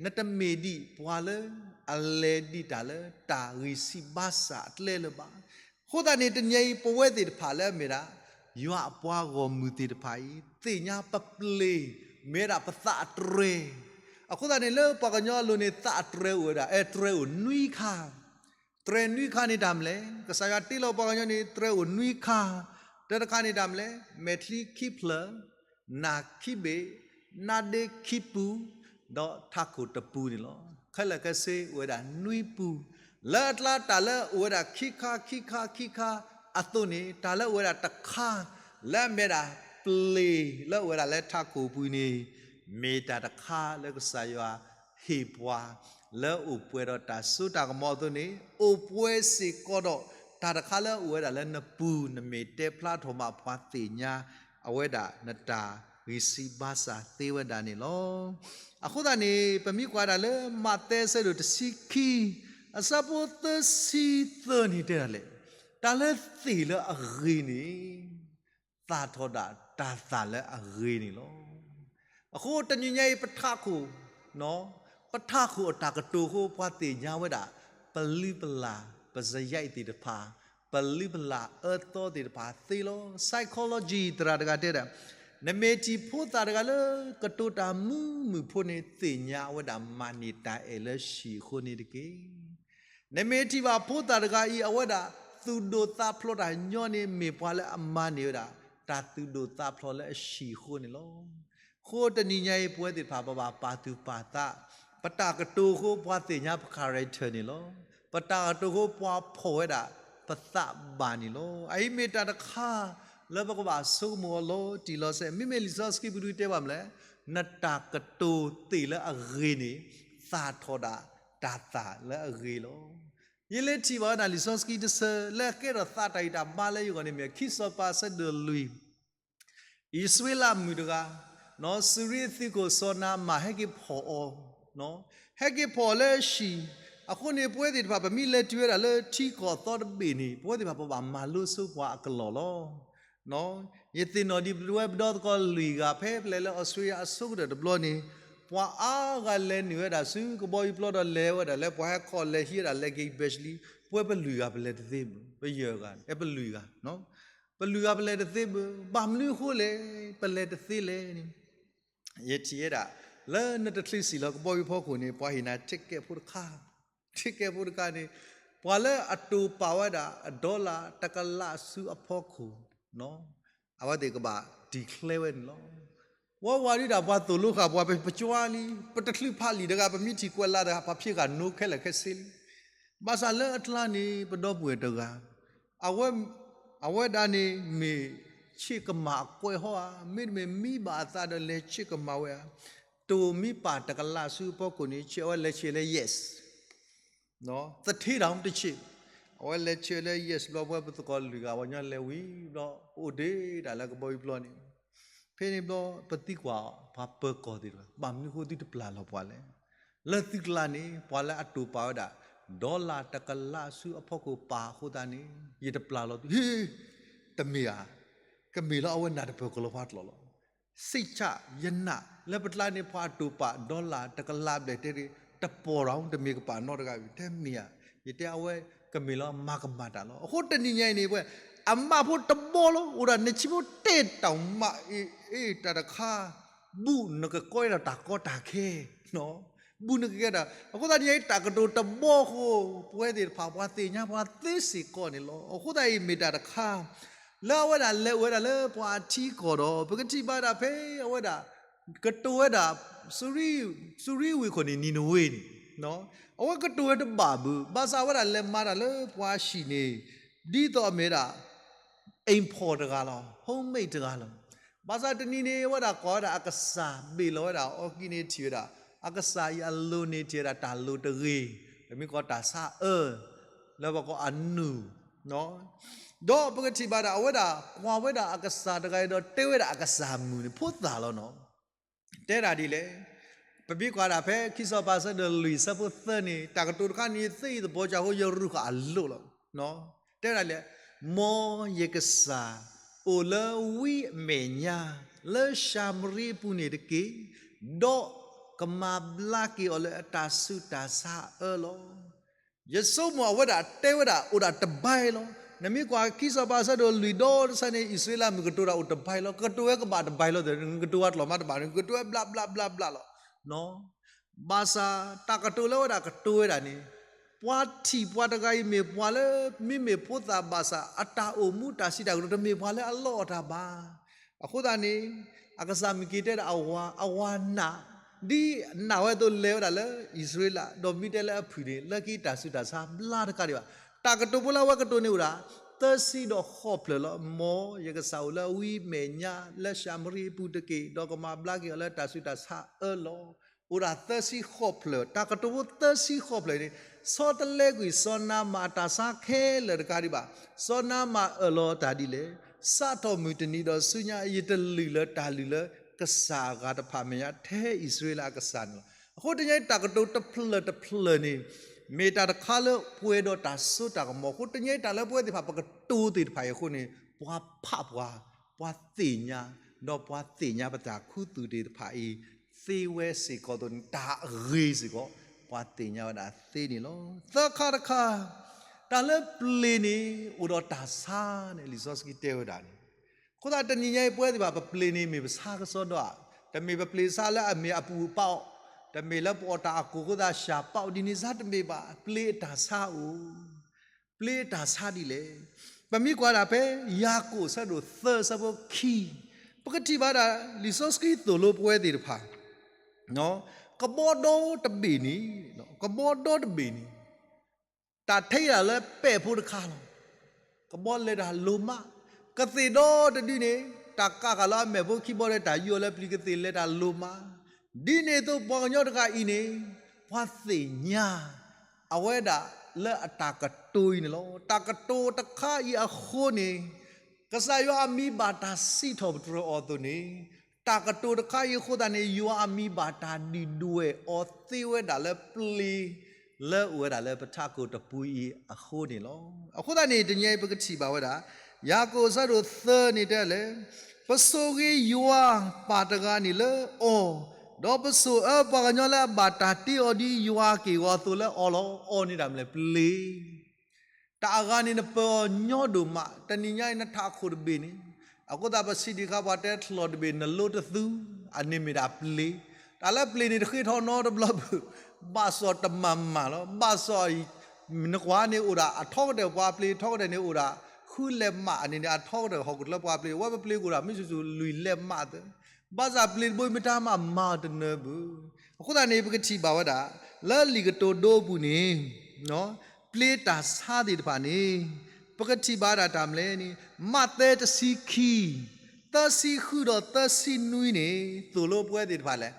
နတမ့ၢ်ဒံးပှၤလၢအလဲၤဒံးတၢ်လၢတၢ်ဂံၢ်ဆံးဘါစၢ်အကျဲလၢၤဘၣ်. အဃိသတးန့ၣ် တနံၤအံၤ ပဝဲသ့ၣ်တဖၣ်လၢအမ့ၢ်ဒၣ် ယွၤအပှၤဂီၢ်မုၢ်သ့ၣ်တဖၣ်အံၤ သ့ၣ်ညါပပျ့ၤ မ့ၢ်ဝဲဒၣ်ပသးအတြဲၤ. အဃိသတးန့ၣ် လၢပှၤကညီအလိၤန့ၣ် သးအတြဲၤအိၣ်ဝဲဒၣ် အဲ တြဲၤအိၣ်နွံခါ. တြဲၤနွံခါန့ၣ်တၢ်မနုၤလဲၣ်. ကစၢ်ယွၤတ့လီၤပှၤကညီန့ၣ် တြဲၤအိၣ်နွံခါ. တၢတခါန့ၣ်တၢ်မနုၤလဲၣ်, မဲာ်ချံခံဖျၢၣ်, နၢ်ခံဘ့ၣ်, နါဒ့ခံပူၤ, ဒီးထးခိၣ်တပူၤန့ၣ်လီၤ. ခဲလၢာ်ခဲဆ့အိၣ်ဝဲဒၣ်နွံပူၤ. လၢအကျါတၢ်လၢအိၣ်ဝဲဒၣ်ခံခါ ခံခါ ခံခါအသိးန့ၣ် တၢ်လၢအိၣ်ဝဲဒၣ်တခါ လၢအမ့ၢ်ဒၣ်ပျ့ၤလၢအိၣ်ဝဲဒၣ်လၢထးခိၣ်ပူၤန့ၣ် မ့ၢ်တၢ်တခါလၢကစၢ်ယွၤဟ့ၣ်ပှၤ လၢအိၣ်ပှဲၤဒီးတၢ်စိတၢ်ကမီၤအသိးန့ၣ် အိၣ်ပှဲၤစ့ၢ်ကီးဒီး တၢ်တခါလၢအအိၣ်ဝဲဒၣ်လၢနပူၤ နမ့ၢ်တဲဖျါထီၣ်မး ပှၤသ့ၣ်ညါအဝဲဒၣ်နတၢ်ဂံၢ်စၢ်ဘါစၢ်သ့ဝဲဒၣ်န့ၣ်လီၤ. အဃိသတးန့ၣ် ပမ့ၢ်ကွၢ်ဒၣ်လၢ မးသဲအဆၢဒိၣ်တဆံခံ အဆၢဖိသၢဆံသၢန့ၣ်တဲဒၣ်လဲၣ်, တၢ်လၢသ့ၣ်လၢအဂ့ၤန့ၣ် သၣ်ထီၣ်ဒၣ်တၢ်သၣ်လၢအဂ့ၤန့ၣ်လီၤ. အဃိတနံၤညါအံၤ ပထးခိၣ်, ပထးခိၣ်အတၢ်ကတိၤအဃိ ပှၤသ့ၣ်ညါဝဲဒၣ် ပလုၢ်ပလၢ် ပစယံးသ့ၣ်တဖၣ်, ပလုၢ်ပလၢ်အၢသီသ့ၣ်တဖၣ်သ့လီၤ. Psychology သရၣ်တဂၤတဲဒၣ်, နမ့ၢ်ထံၣ်ဖိသၣ်တဂၤလၢ ကတိၤတၢ်မုာ်မုာ်ဖိန့ၣ် သ့ၣ်ညါအဝဲဒၣ်မၤန့ၢ်တၢ်အဲၣ်လၢဟံၣ်အဃိန့ၣ်တက့ၢ်. နမ့ၢ်ထံၣ်ဘၣ်ဖိသၣ်တဂၤအံၤ အဝဲဒၣ်သူၣ်ဒိၣ်သးဖျိးတၢ်ညီန့ၣ် မ့ၢ်ပှၤလၢအမၤန့ၢ်ဝဲဒၣ် တၢ်သူၣ်ဒိၣ်သးဖျိးလၢအဟံၣ်အဃိန့ၣ်လီၤ. အဃိတနံၤညါအံၤ ပဝဲသ့ၣ်တဖၣ် ပဘၣ်ပာ်သူၣ်ပာ်သး, ပတၢ်ကတိၤအဃိ ပှၤသ့ၣ်ညါပ character န့ၣ်လီၤ. ပတၢ်ကတိၤအဃိ ပှၤဖီၣ်ဝဲဒၣ်ပသးဘၣ်န့ၣ်လီၤ. အအံၤမ့ၢ်တၢ်တခါလၢပကဘၣ်ဆိကမိၣ်အီၤလီၤတံၢ်လီၤဆဲး, မ့မ့ၢ်လံာ်စီဆှံပူၤဒုးတဲဘၣ်မနုၤလဲၣ်, နတၢ်ကတိၤသ့ၣ်လၢအဂ့ၤန့ၣ် သၣ်ထီၣ်ဒၣ်တၢ်သၣ်လၢအဂ့ၤလီၤ. ယလဲၤထံၣ်ဘၣ်ဝဲဒၣ်လံာ်စီဆှံတဆၢ လၢအကဲထီၣ်သးတၢ်ဂံၢ်တၢ်ဘါလၢယဂီၢ်န့ၣ်မ့ၢ် ခံစီၤပၤအဆၢဒိၣ်လွံၢ်, အံၣ်စရ့လးမုၣ်တဂၤ, စူၤရံအသုးခိၣ်စီၤနၤအမၣ်ဟဲက့ၤဖီၣ်အီၤ, ဟဲက့ၤဖီၣ်အီၤလၢအဟံၣ်, အဃိန့ၣ် ပဝဲသ့ၣ်တဖၣ် ပမ့ၢ်လဲၤတုၤဝဲဒၣ်လၢထံကီၢ်အသီတဘ့ၣ်န့ၣ် ပဝဲသ့ၣ်တဖၣ် ပဘၣ်မၤလိဆိပှၤအကလီၢ်လီၤ. ယသ့ၣ်နီၣ်ဒံးပဝဲပဒီသကိးလွံၢ်ဂၤ ဖဲပလဲၤလၢအီစထြ့လယါအဆိကတၢၢ်တဘျီန့ၣ် ပှၤအါဂၤလဲၤနုာ်ဝဲဒၣ်ဆူကဘီယူၤပျီဒီးလဲၤဝဲဒၣ်လၢပှၤဟဲခီလဲၤဟံးဝဲဒၣ် luggage baggage လံ, ပဝဲပလွံၢ်ဂၤပလဲၤတသ့ဘၣ်, ပယဲၢ်ဂၤန့ၣ် ပလွံၢ်ဂၤ, ပလွံၢ်ဂၤပလဲၤတသ့ဘၣ်, ဘၣ်မနုၤအဃိလဲၣ်, ပလဲၤတသ့လဲၣ်န့ၣ် ယထံၣ်ဝဲဒၣ် လၢနတချုးစံၣ်လီၤကဘီယူၤဖီခိၣ်န့ၣ် ပှၤဟ့ၣ်နၤ ticket ဖိတခါ, ticket ဖိတခါန့ၣ် ပှၤလၢအတိာ်ပာ်ဝဲဒၣ် dollar တကလးဆူအဖီခိၣ် အဝဲသ့ၣ်ကဘၣ် declare ဝဲန့ၣ်လီၤ. ဝဲဝၤဒုးဒၣ်ပှၤသိၣ်လိဃာ်ပှၤ ပကွၢ်လံ, ပတချုးဖးလံာ်တဂၤ ပမ့ၢ်ထံၣ်ကွဲးလါတဂၤ ပှၤဖံးဃာ်နိခဲလၢာ်ခဲဆ့လံ. ဘၣ်ဆၣ်လၢအကျါန့ၣ် ပဒီပုၢ်ဝဲၢ်တဂၤ အဝဲဒၣ်န့ၣ်မ့ၢ် ဆ့ၣ်ကမၣ်အကွဲးဟီဧါ, မ့တမ့ၢ်မံဘၣ်အသးဒီးလဲၤဆ့ၣ်ကမၣ်ဝဲဧါ, တိာ်မံပာ်တကလးဆူအဖီခိၣ်န့ၣ် ဆ့ၣ်အဝဲလဲၤဆ့ၣ်လၢ yes, သထ့တၢ်တဆ့ၣ်, အဝဲလဲၤဆ့ၣ်လၢ yes ဘျီ ပဝဲပသကိးလွံၢ်ဂၤ ပှၤညီလဲၤဝံၤဘျီ ပအိၣ်ဒံးတၢ်လၢကဘီယူၤပျီန့ၣ် ဖဲန့ၣ်ဘျီ ပသံကွၢ်ပှၤပၢၤကီၢ်သ့ၣ်တဖၣ် ဘၣ်မနုၤဃိသုတပျၢ်လီၤပှၤလဲၣ်. လၢသုကျါန့ၣ် ပှၤလၢအတိာ်ပာ်ဝဲဒၣ် dollar တကလးဆူအဖီခိၣ်ပာ်အဃိသတးန့ၣ် ယတပျၢ်လီၤသု, ဟ့, တမ့ၢ်ဧါ, ကမ့ၢ်လၢအဝဲနၢ်တပၢၢ်ကလီၤပှၤကျိာ်လီၤ. စံးဆၣ်ယနာ်လၢပကျါန့ၣ် ပှၤအတိာ်ပာ် dollar တကလးဘျဲၣ်တဲ တပီၢ်ဒီးတမ့ၢ်ကပာ်နီတဂၤဘၣ်, တဲမ့ၢ်ဧါ, ယတဲအဝဲကမ့ၢ်လၢမၤကမၣ်တၢ်လီၤ. အဃိတနံၤညါအံၤန့ၣ် ပဝဲ အမးဖိတဘီလီၤ အိၣ်ဒၣ်နဆံးဖိတဲတၢ်မးအ့ၣ်အ့ၣ်တၢ်တခါ, ဘူးနကကဲထီၣ်တၢ်ကီတၢ်ခဲ, ဘူးနကကဲတၢ်, အဃိသတးန့ၣ် တၢ်ကတိၤတဘီအဃိ ပဝဲသ့ၣ်တဖၣ် ပှၤသ့ၣ်ညါပှၤသ့စ့ၢ်ကီးန့ၣ်လီၤ. အဃိသတးအံၤမ့ၢ်တၢ်တခါ လၢအဝဲဒၣ်လဲၤအိၣ်ဝဲဒၣ်လၢပှၤအထံကီၢ်ဒီး ပကထံၣ်ဘၣ်ဒၣ်ဖဲအဝဲဒၣ် ကတိၤဝဲဒၣ် စူၤရံဝ့ၢ်ခိၣ်န့ၣ် နံၤနဝ့န့ၣ် အဝဲကတိၤဝဲတဘၣ်ဘၣ်, ဘၣ်ဆၣ်အဝဲဒၣ်လဲၤမၤတၢ်လၢပှၤအဟံၣ်န့ၣ် ဒ်သိးအမ့ၢ်ဒၣ် အိမ်ဖော်တဂၤလီၤ, homemade တဂၤလီၤ. ဘၣ်ဆၣ်တနံၤန့ၣ် အဝဲဒၣ်ကွၢ်ဝဲဒၣ်အကစၢ်ဘ့ၣ်လီၤဝဲဒၣ်အီကံန့ၣ်ထံၣ်ဝဲဒၣ် အကစၢ်အံၤအလိၤန့ၣ်ထံၣ်ဝဲဒၣ်တၢ်လိၤတဂ့ၤ, ပမ့ၢ်ကိးတၢ်ဆါအၢ, လၢပကိးအနူၢ် ဒီးပကထံၣ်ဘၣ်ဒၣ်အဝဲဒၣ်ကွၢ်ဝဲဒၣ်အကစၢ်တဂၤအံၤဒီး တဲဝဲဒၣ်အကစၢ်မုၣ်န့ၣ် ဖိသၣ်လီၤနီၤ. တဲဒၣ်ဒ်လဲၣ်, ပမ့ၢ်ကွၢ်ဒၣ်ဖဲခံစီၤပၤအဆၢဒိၣ်လွံၢ်အဆၢဖိသၢန့ၣ် တၢ်ကတိၤတခါန့ၣ် သ့အံၤသပီၤကၢ်အဃိ ယရူၢ်ဃာ်အလိၤလီၤ. တဲဒၣ်လဲၣ်, မ်ယကစၢ်အိၣ်လၢဝံအမဲာ်ညါ လၢၡၤမရံအပူၤန့ၣ်တက့ၢ်, ဒီးကမၤဘျါက့ၤအီၤလၢအတၢ်ဆူးတၢ်ဆါအၢလီၤ. ယဆိကမိၣ်အဝဲဒၣ်တဲဝဲဒၣ်အိၣ်ဒၣ်တဘၣ်လီၤ. နမ့ၢ်ကွၢ်ခံစီၤပၤအဆၢဒိၣ်လွံၢ်ဒီးတဆၢန့ၣ် အံၣ်စရ့လးမုၣ်ကတိၤတၢ်အိၣ်တဘၣ်လီၤ. ကတိၤဝဲကဘၣ်တဘၣ်လီၤ, နကတိၤဝဲကျိာ်မးတဘၣ်န့ၣ် ကတိၤဝဲဘျးဘျးဘျးဘျးလီၤ. ဘၣ်ဆၣ်တၢ်ကတိၤလၢဝဲဒၣ်ကတိၤဝဲဒၣ်န့ၣ် ပှၤထံၣ်ပှၤတဂၤအံၤမ့ၢ်ပှၤလၢ မ့မ့ၢ်ဖိသၣ်ဘၣ်ဆၣ် အတၢ်အိၣ်မူတၢ်စံးတၢ်ကတိၤတမ့ၢ်ပှၤလၢအလီအီၣ်တၢ်ဘၣ်. အဃိသတးန့ၣ် အကစၢ်မုၢ်က့ၤတဲဒၣ်အဝၤ, အဝၤနာ်, ဒ်နာ်ဝဲအသိးလဲၤဝဲဒၣ်လၢအံၣ်စရ့လး ဒီးမ့ၢ်တဲလၢအဖုၣ်န့ၣ် လၢခံတၢ်ဆူးတၢ်ဆါဘျါတကးဒံးဘၣ်. တၢ်ကတိၤဖိလၢအဝဲကတိၤန့ၣ်အိၣ်ဒၣ် သၢဆံဒီးဃိးဖျၢၣ်လီၤ. မ်ယကစၢ်အိၣ်လၢဝံအမဲာ်ညါ လၢၡၤမရံအပူၤတက့ၢ်, ဒီးကမၤဘျါက့ၤအီၤလၢတၢ်ဆူးတၢ်ဆါအၢလီၤ. အိၣ်ဒၣ်သၢဆံဃိးဖျၢၣ်, တၢ်ကတိၤဖိသၢဆံဃိးဖျၢၣ်န့ၣ် ဆီတလဲကွံာ်စီၤနၤမၣ်အတၢ်ဆါခဲလၢာ်တကးဒံးဘၣ်, စီၤနၤမၣ်အၢၣ်လီၤတၢ်ဒ်လဲၣ်, စးထီၣ်မုၢ်တနံၤဒီးဆူညါ ယတလုၢ်လၢတၢ်လုၢ်လၢကစၢ်အဂၤတဖၣ်မဲာ်ညါ ထဲအံၣ်စရ့လးအကစၢ်န့ၣ်လီၤ. အဃိတနံၤအံၤတၢ်ကတိၤတဖျၢၣ်တဖျၢၣ်န့ၣ် မ့ၢ်တၢ်တခါလၢပှဲၤဒီးတၢ်စိတၢ်ကမီၤအဃိ တနံၤအံၤတၢ်လၢပဝဲသ့ၣ်တဖၣ် ပကတိၤသ့ၣ်တဖၣ်အံၤအဃိန့ၣ် ပှၤဖးပှၤ, ပှၤသ့ၣ်ညါ, ဒီးပှၤသ့ၣ်ညါပတၢ်ခူသူၣ်သ့ၣ်တဖၣ်အံၤ သ့ဝဲစ့ၢ်ကီးအသိးန့ၣ် တၢ်ဂ့ၤစ့ၢ်ကီး ပှၤသ့ၣ်ညါဝဲဒၣ်သ့န့ၣ်လီၤ. သၢခါတခါ, တၢ်လၢပျ့ၤန့ၣ် အိၣ်ဒီးတၢ်ဆါန့ၣ် လံာ်စီဆှံတဲဝဲဒၣ်န့ၣ် အဃိသတးတနံၤညါအံၤ ပဝဲသ့ၣ်တဖၣ် ပပျ့ၤန့ၣ်မ့ၢ်ပဆါကစီဒီဧါ, တမ့ၢ်ပပျ့ၤဆါလၢအမ့ၢ်အပူၤအပာ်အီၤ, တမ့ၢ်လၢပအီၣ်တၢ်အကိၢ်အဃိသတး စှၤပာ်အီၤဒ်န့ၣ်ဆါတမ့ၢ်ဘၣ်, ပျ့ၤအတၢ်ဆါအိၣ် ပျ့ၤအတၢ်ဆါဒ်လဲၣ်. ပမ့ၢ်ကွၢ်ဒၣ်ဖဲ ယၤကိာ်အဆၢဒိၣ်သၢအဆၢဖိခံ, ပကထံၣ်ဘၣ်ဒၣ် လံာ်စီဆှံသိၣ်လိပဝဲသ့ၣ်တဖၣ် ကဘီဒီတဘ့ၣ်န့ၣ်, ကဘီဒီတဘ့ၣ်န့ၣ် တၢ်ထဲဒၣ်လၢပဲာ်ဖိတခါလီၤ. ကဘီလဲၤတၢ်လိၤမး, ကသ့ၣ်ဒီတဒုန့ၣ် တၢ်ကးဃာ်လၢအမဲာ်ဖိခံဘီဒီး တၢ်ယူးအီၤလၢပျံၤကသ့ၣ်လဲၤတၢ်လိၤမး, ဒ်န့ၣ်အသိးပှၤကညီတဂၤအံၤန့ၣ် ပှၤသ့ၣ်ညါ အဝဲဒၣ်လၢအတၢ်ကတိၤအံၤန့ၣ်လီၤ. တၢ်ကတိၤတခါအံၤအဃိန့ၣ် ကစၢ်ယွၤအမံၤဘၣ်တၢ်စံးထီၣ်ပတြၢၤအီၤအသိးန့ၣ် တၢ်ကတိၤတခါအံၤအဃိသတးန့ၣ် ယွၤအမံၤဘၣ်တၢ်ဒုၣ်ဒွဲၣ်အီၤသ့ဝဲဒၣ်လၢပျ့ၤ လၢအိၣ်ဝဲဒၣ်လၢပထးခိၣ်တပူၤအံၤအဃိန့ၣ်လီၤ. အဃိသတးန့ၣ် တနံၤအံၤပကထံၣ်ဘၣ်ဝဲဒၣ် ယၤကိာ်အဆၢဒိၣ်သၢန့ၣ်တဲလဲၣ်, ပဆိၣ်ဂ့ၤယွၤပၢ်တဂၤန့ၣ်လၢအီၤ, ဒီးပဆိၣ်အၢပှၤကညီလၢအဘၣ်တၢ်တ့အီၤဒ်ယွၤက့ၢ်ဂီၤအသိးလၢအီၤလီၤ. အီၤန့ၣ်ဒၣ်မနုၤလဲၣ် ပျ့ၤ တၢ်အဂၤန့ၣ်နပၢၤအီၤညီဒိၣ်မး, တနံၤညါအံၤနထးခိၣ်တဘ့ၣ်န့ၣ်, အဃိသတးပစံးဒံးဃာ်ပှၤတဲထီၣ်တဘ့ၣ် နလိတသူ, အန့ၣ်မ့ၢ်ဒၣ်ပျ့ၤ, တၢ်လၢပျ့ၤန့ၣ်တဃ့ထီၣ်နီတဘျီဘၣ်, ဘၣ်စီၣ်တမၤမၤလီၤ, ဘၣ်စီၣ် နကွၢ်န့ၣ်အိၣ်ဒၣ်အထီကတၢၢ်ပှၤပျ့ၤထီကတၢၢ်န့ၣ်အိၣ်ဒၣ် ဃုလဲးမးအန့ၣ်န့ၣ် အထီကတၢၢ်ဟီၣ်ခိၣ်ချၢပှၤပျ့ၤ, အဝဲပပျ့ၤကအိၣ်ဒၣ်မ့ၢ်စုာ်စုာ်လွံၢ်လဲးမးသၢ, ဘၣ်ဆၣ်ပျ့ၤတဘိမ့ၢ်တၢ်မၤမၤအီၤတနၢၤဘၣ်. အဃိသတးန့ၣ် ပကထံၣ်ဘၣ်ဝဲဒၣ် လၢလံာ်ကတိၤဒိအပူၤန့ၣ် ပျ့ၤတၢ်ဆါသ့ၣ်တဖၣ်န့ၣ် ပကထံၣ်ဘၣ်ဒၣ်တၢ်မနုၤလဲၣ်န့ၣ် မးသဲတဆံခံ သၢဆံဃုဒီးသၢဆံနွံန့ၣ် သိၣ်လိပဝဲသ့ၣ်တဖၣ်လဲၣ်,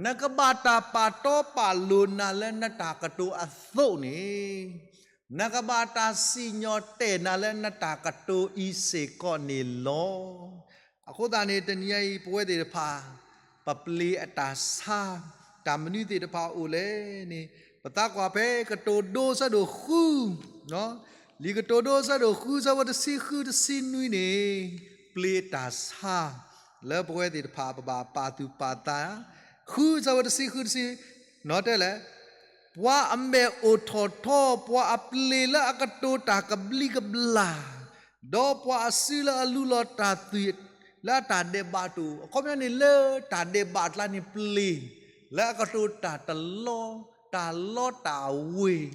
နကဘၣ်တၢ်ပာ်တီပာ်လိၤနၤလၢနတၢ်ကတိၤအသိးန့ၣ် နကဘၣ်တၢ်စံၣ်ညီၣ်တဲာ်နၤလၢနတၢ်ကတိၤအံၤစ့ၢ်ကီးန့ၣ်လီၤ. အဃိသတးန့ၣ် တနံၤညါအံၤ ပဝဲသ့ၣ်တဖၣ် ပပျ့ၤအတၢ်ဆါ တၢ်မနုၤသ့ၣ်တဖၣ်အိၣ်လဲၣ်န့ၣ် ပသးကွၢ်ဖဲကတိၤဒိအဆၢဒိၣ်ဃု, လံာ်ကတိၤဒိအဆၢဒိၣ်ဃုအဆၢဖိတဆံဃုတဆံနွံန့ၣ် ပျ့ၤအတၢ်ဆါ လၢပဝဲသ့ၣ်တဖၣ်ပဘၣ်ပာ်သူၣ်ပာ်သး, ဃုအဆၢဖိတဆံဃုတဆံ နီၢ်တဲလဲၣ် ပှၤအမဲာ်အိုးထီၣ်ထီ, ပှၤအပျ့ၤလၢအကတိၤတၢ်ကဘျံးကဘျၣ်, ဒီးပှၤအစုလၢအလူလီၤတၢ်သွံၣ်လၢအတၢ်ဒဲးဘးတအိၣ်, အခီပညီန့ၣ် လၢတၢ်ဒဲးဘးအကျါန့ၣ်ပျ့ၤ, လၢအကတိၤတၢ်တလီ, တၢ်လီတၢ်ဝ့ၤ,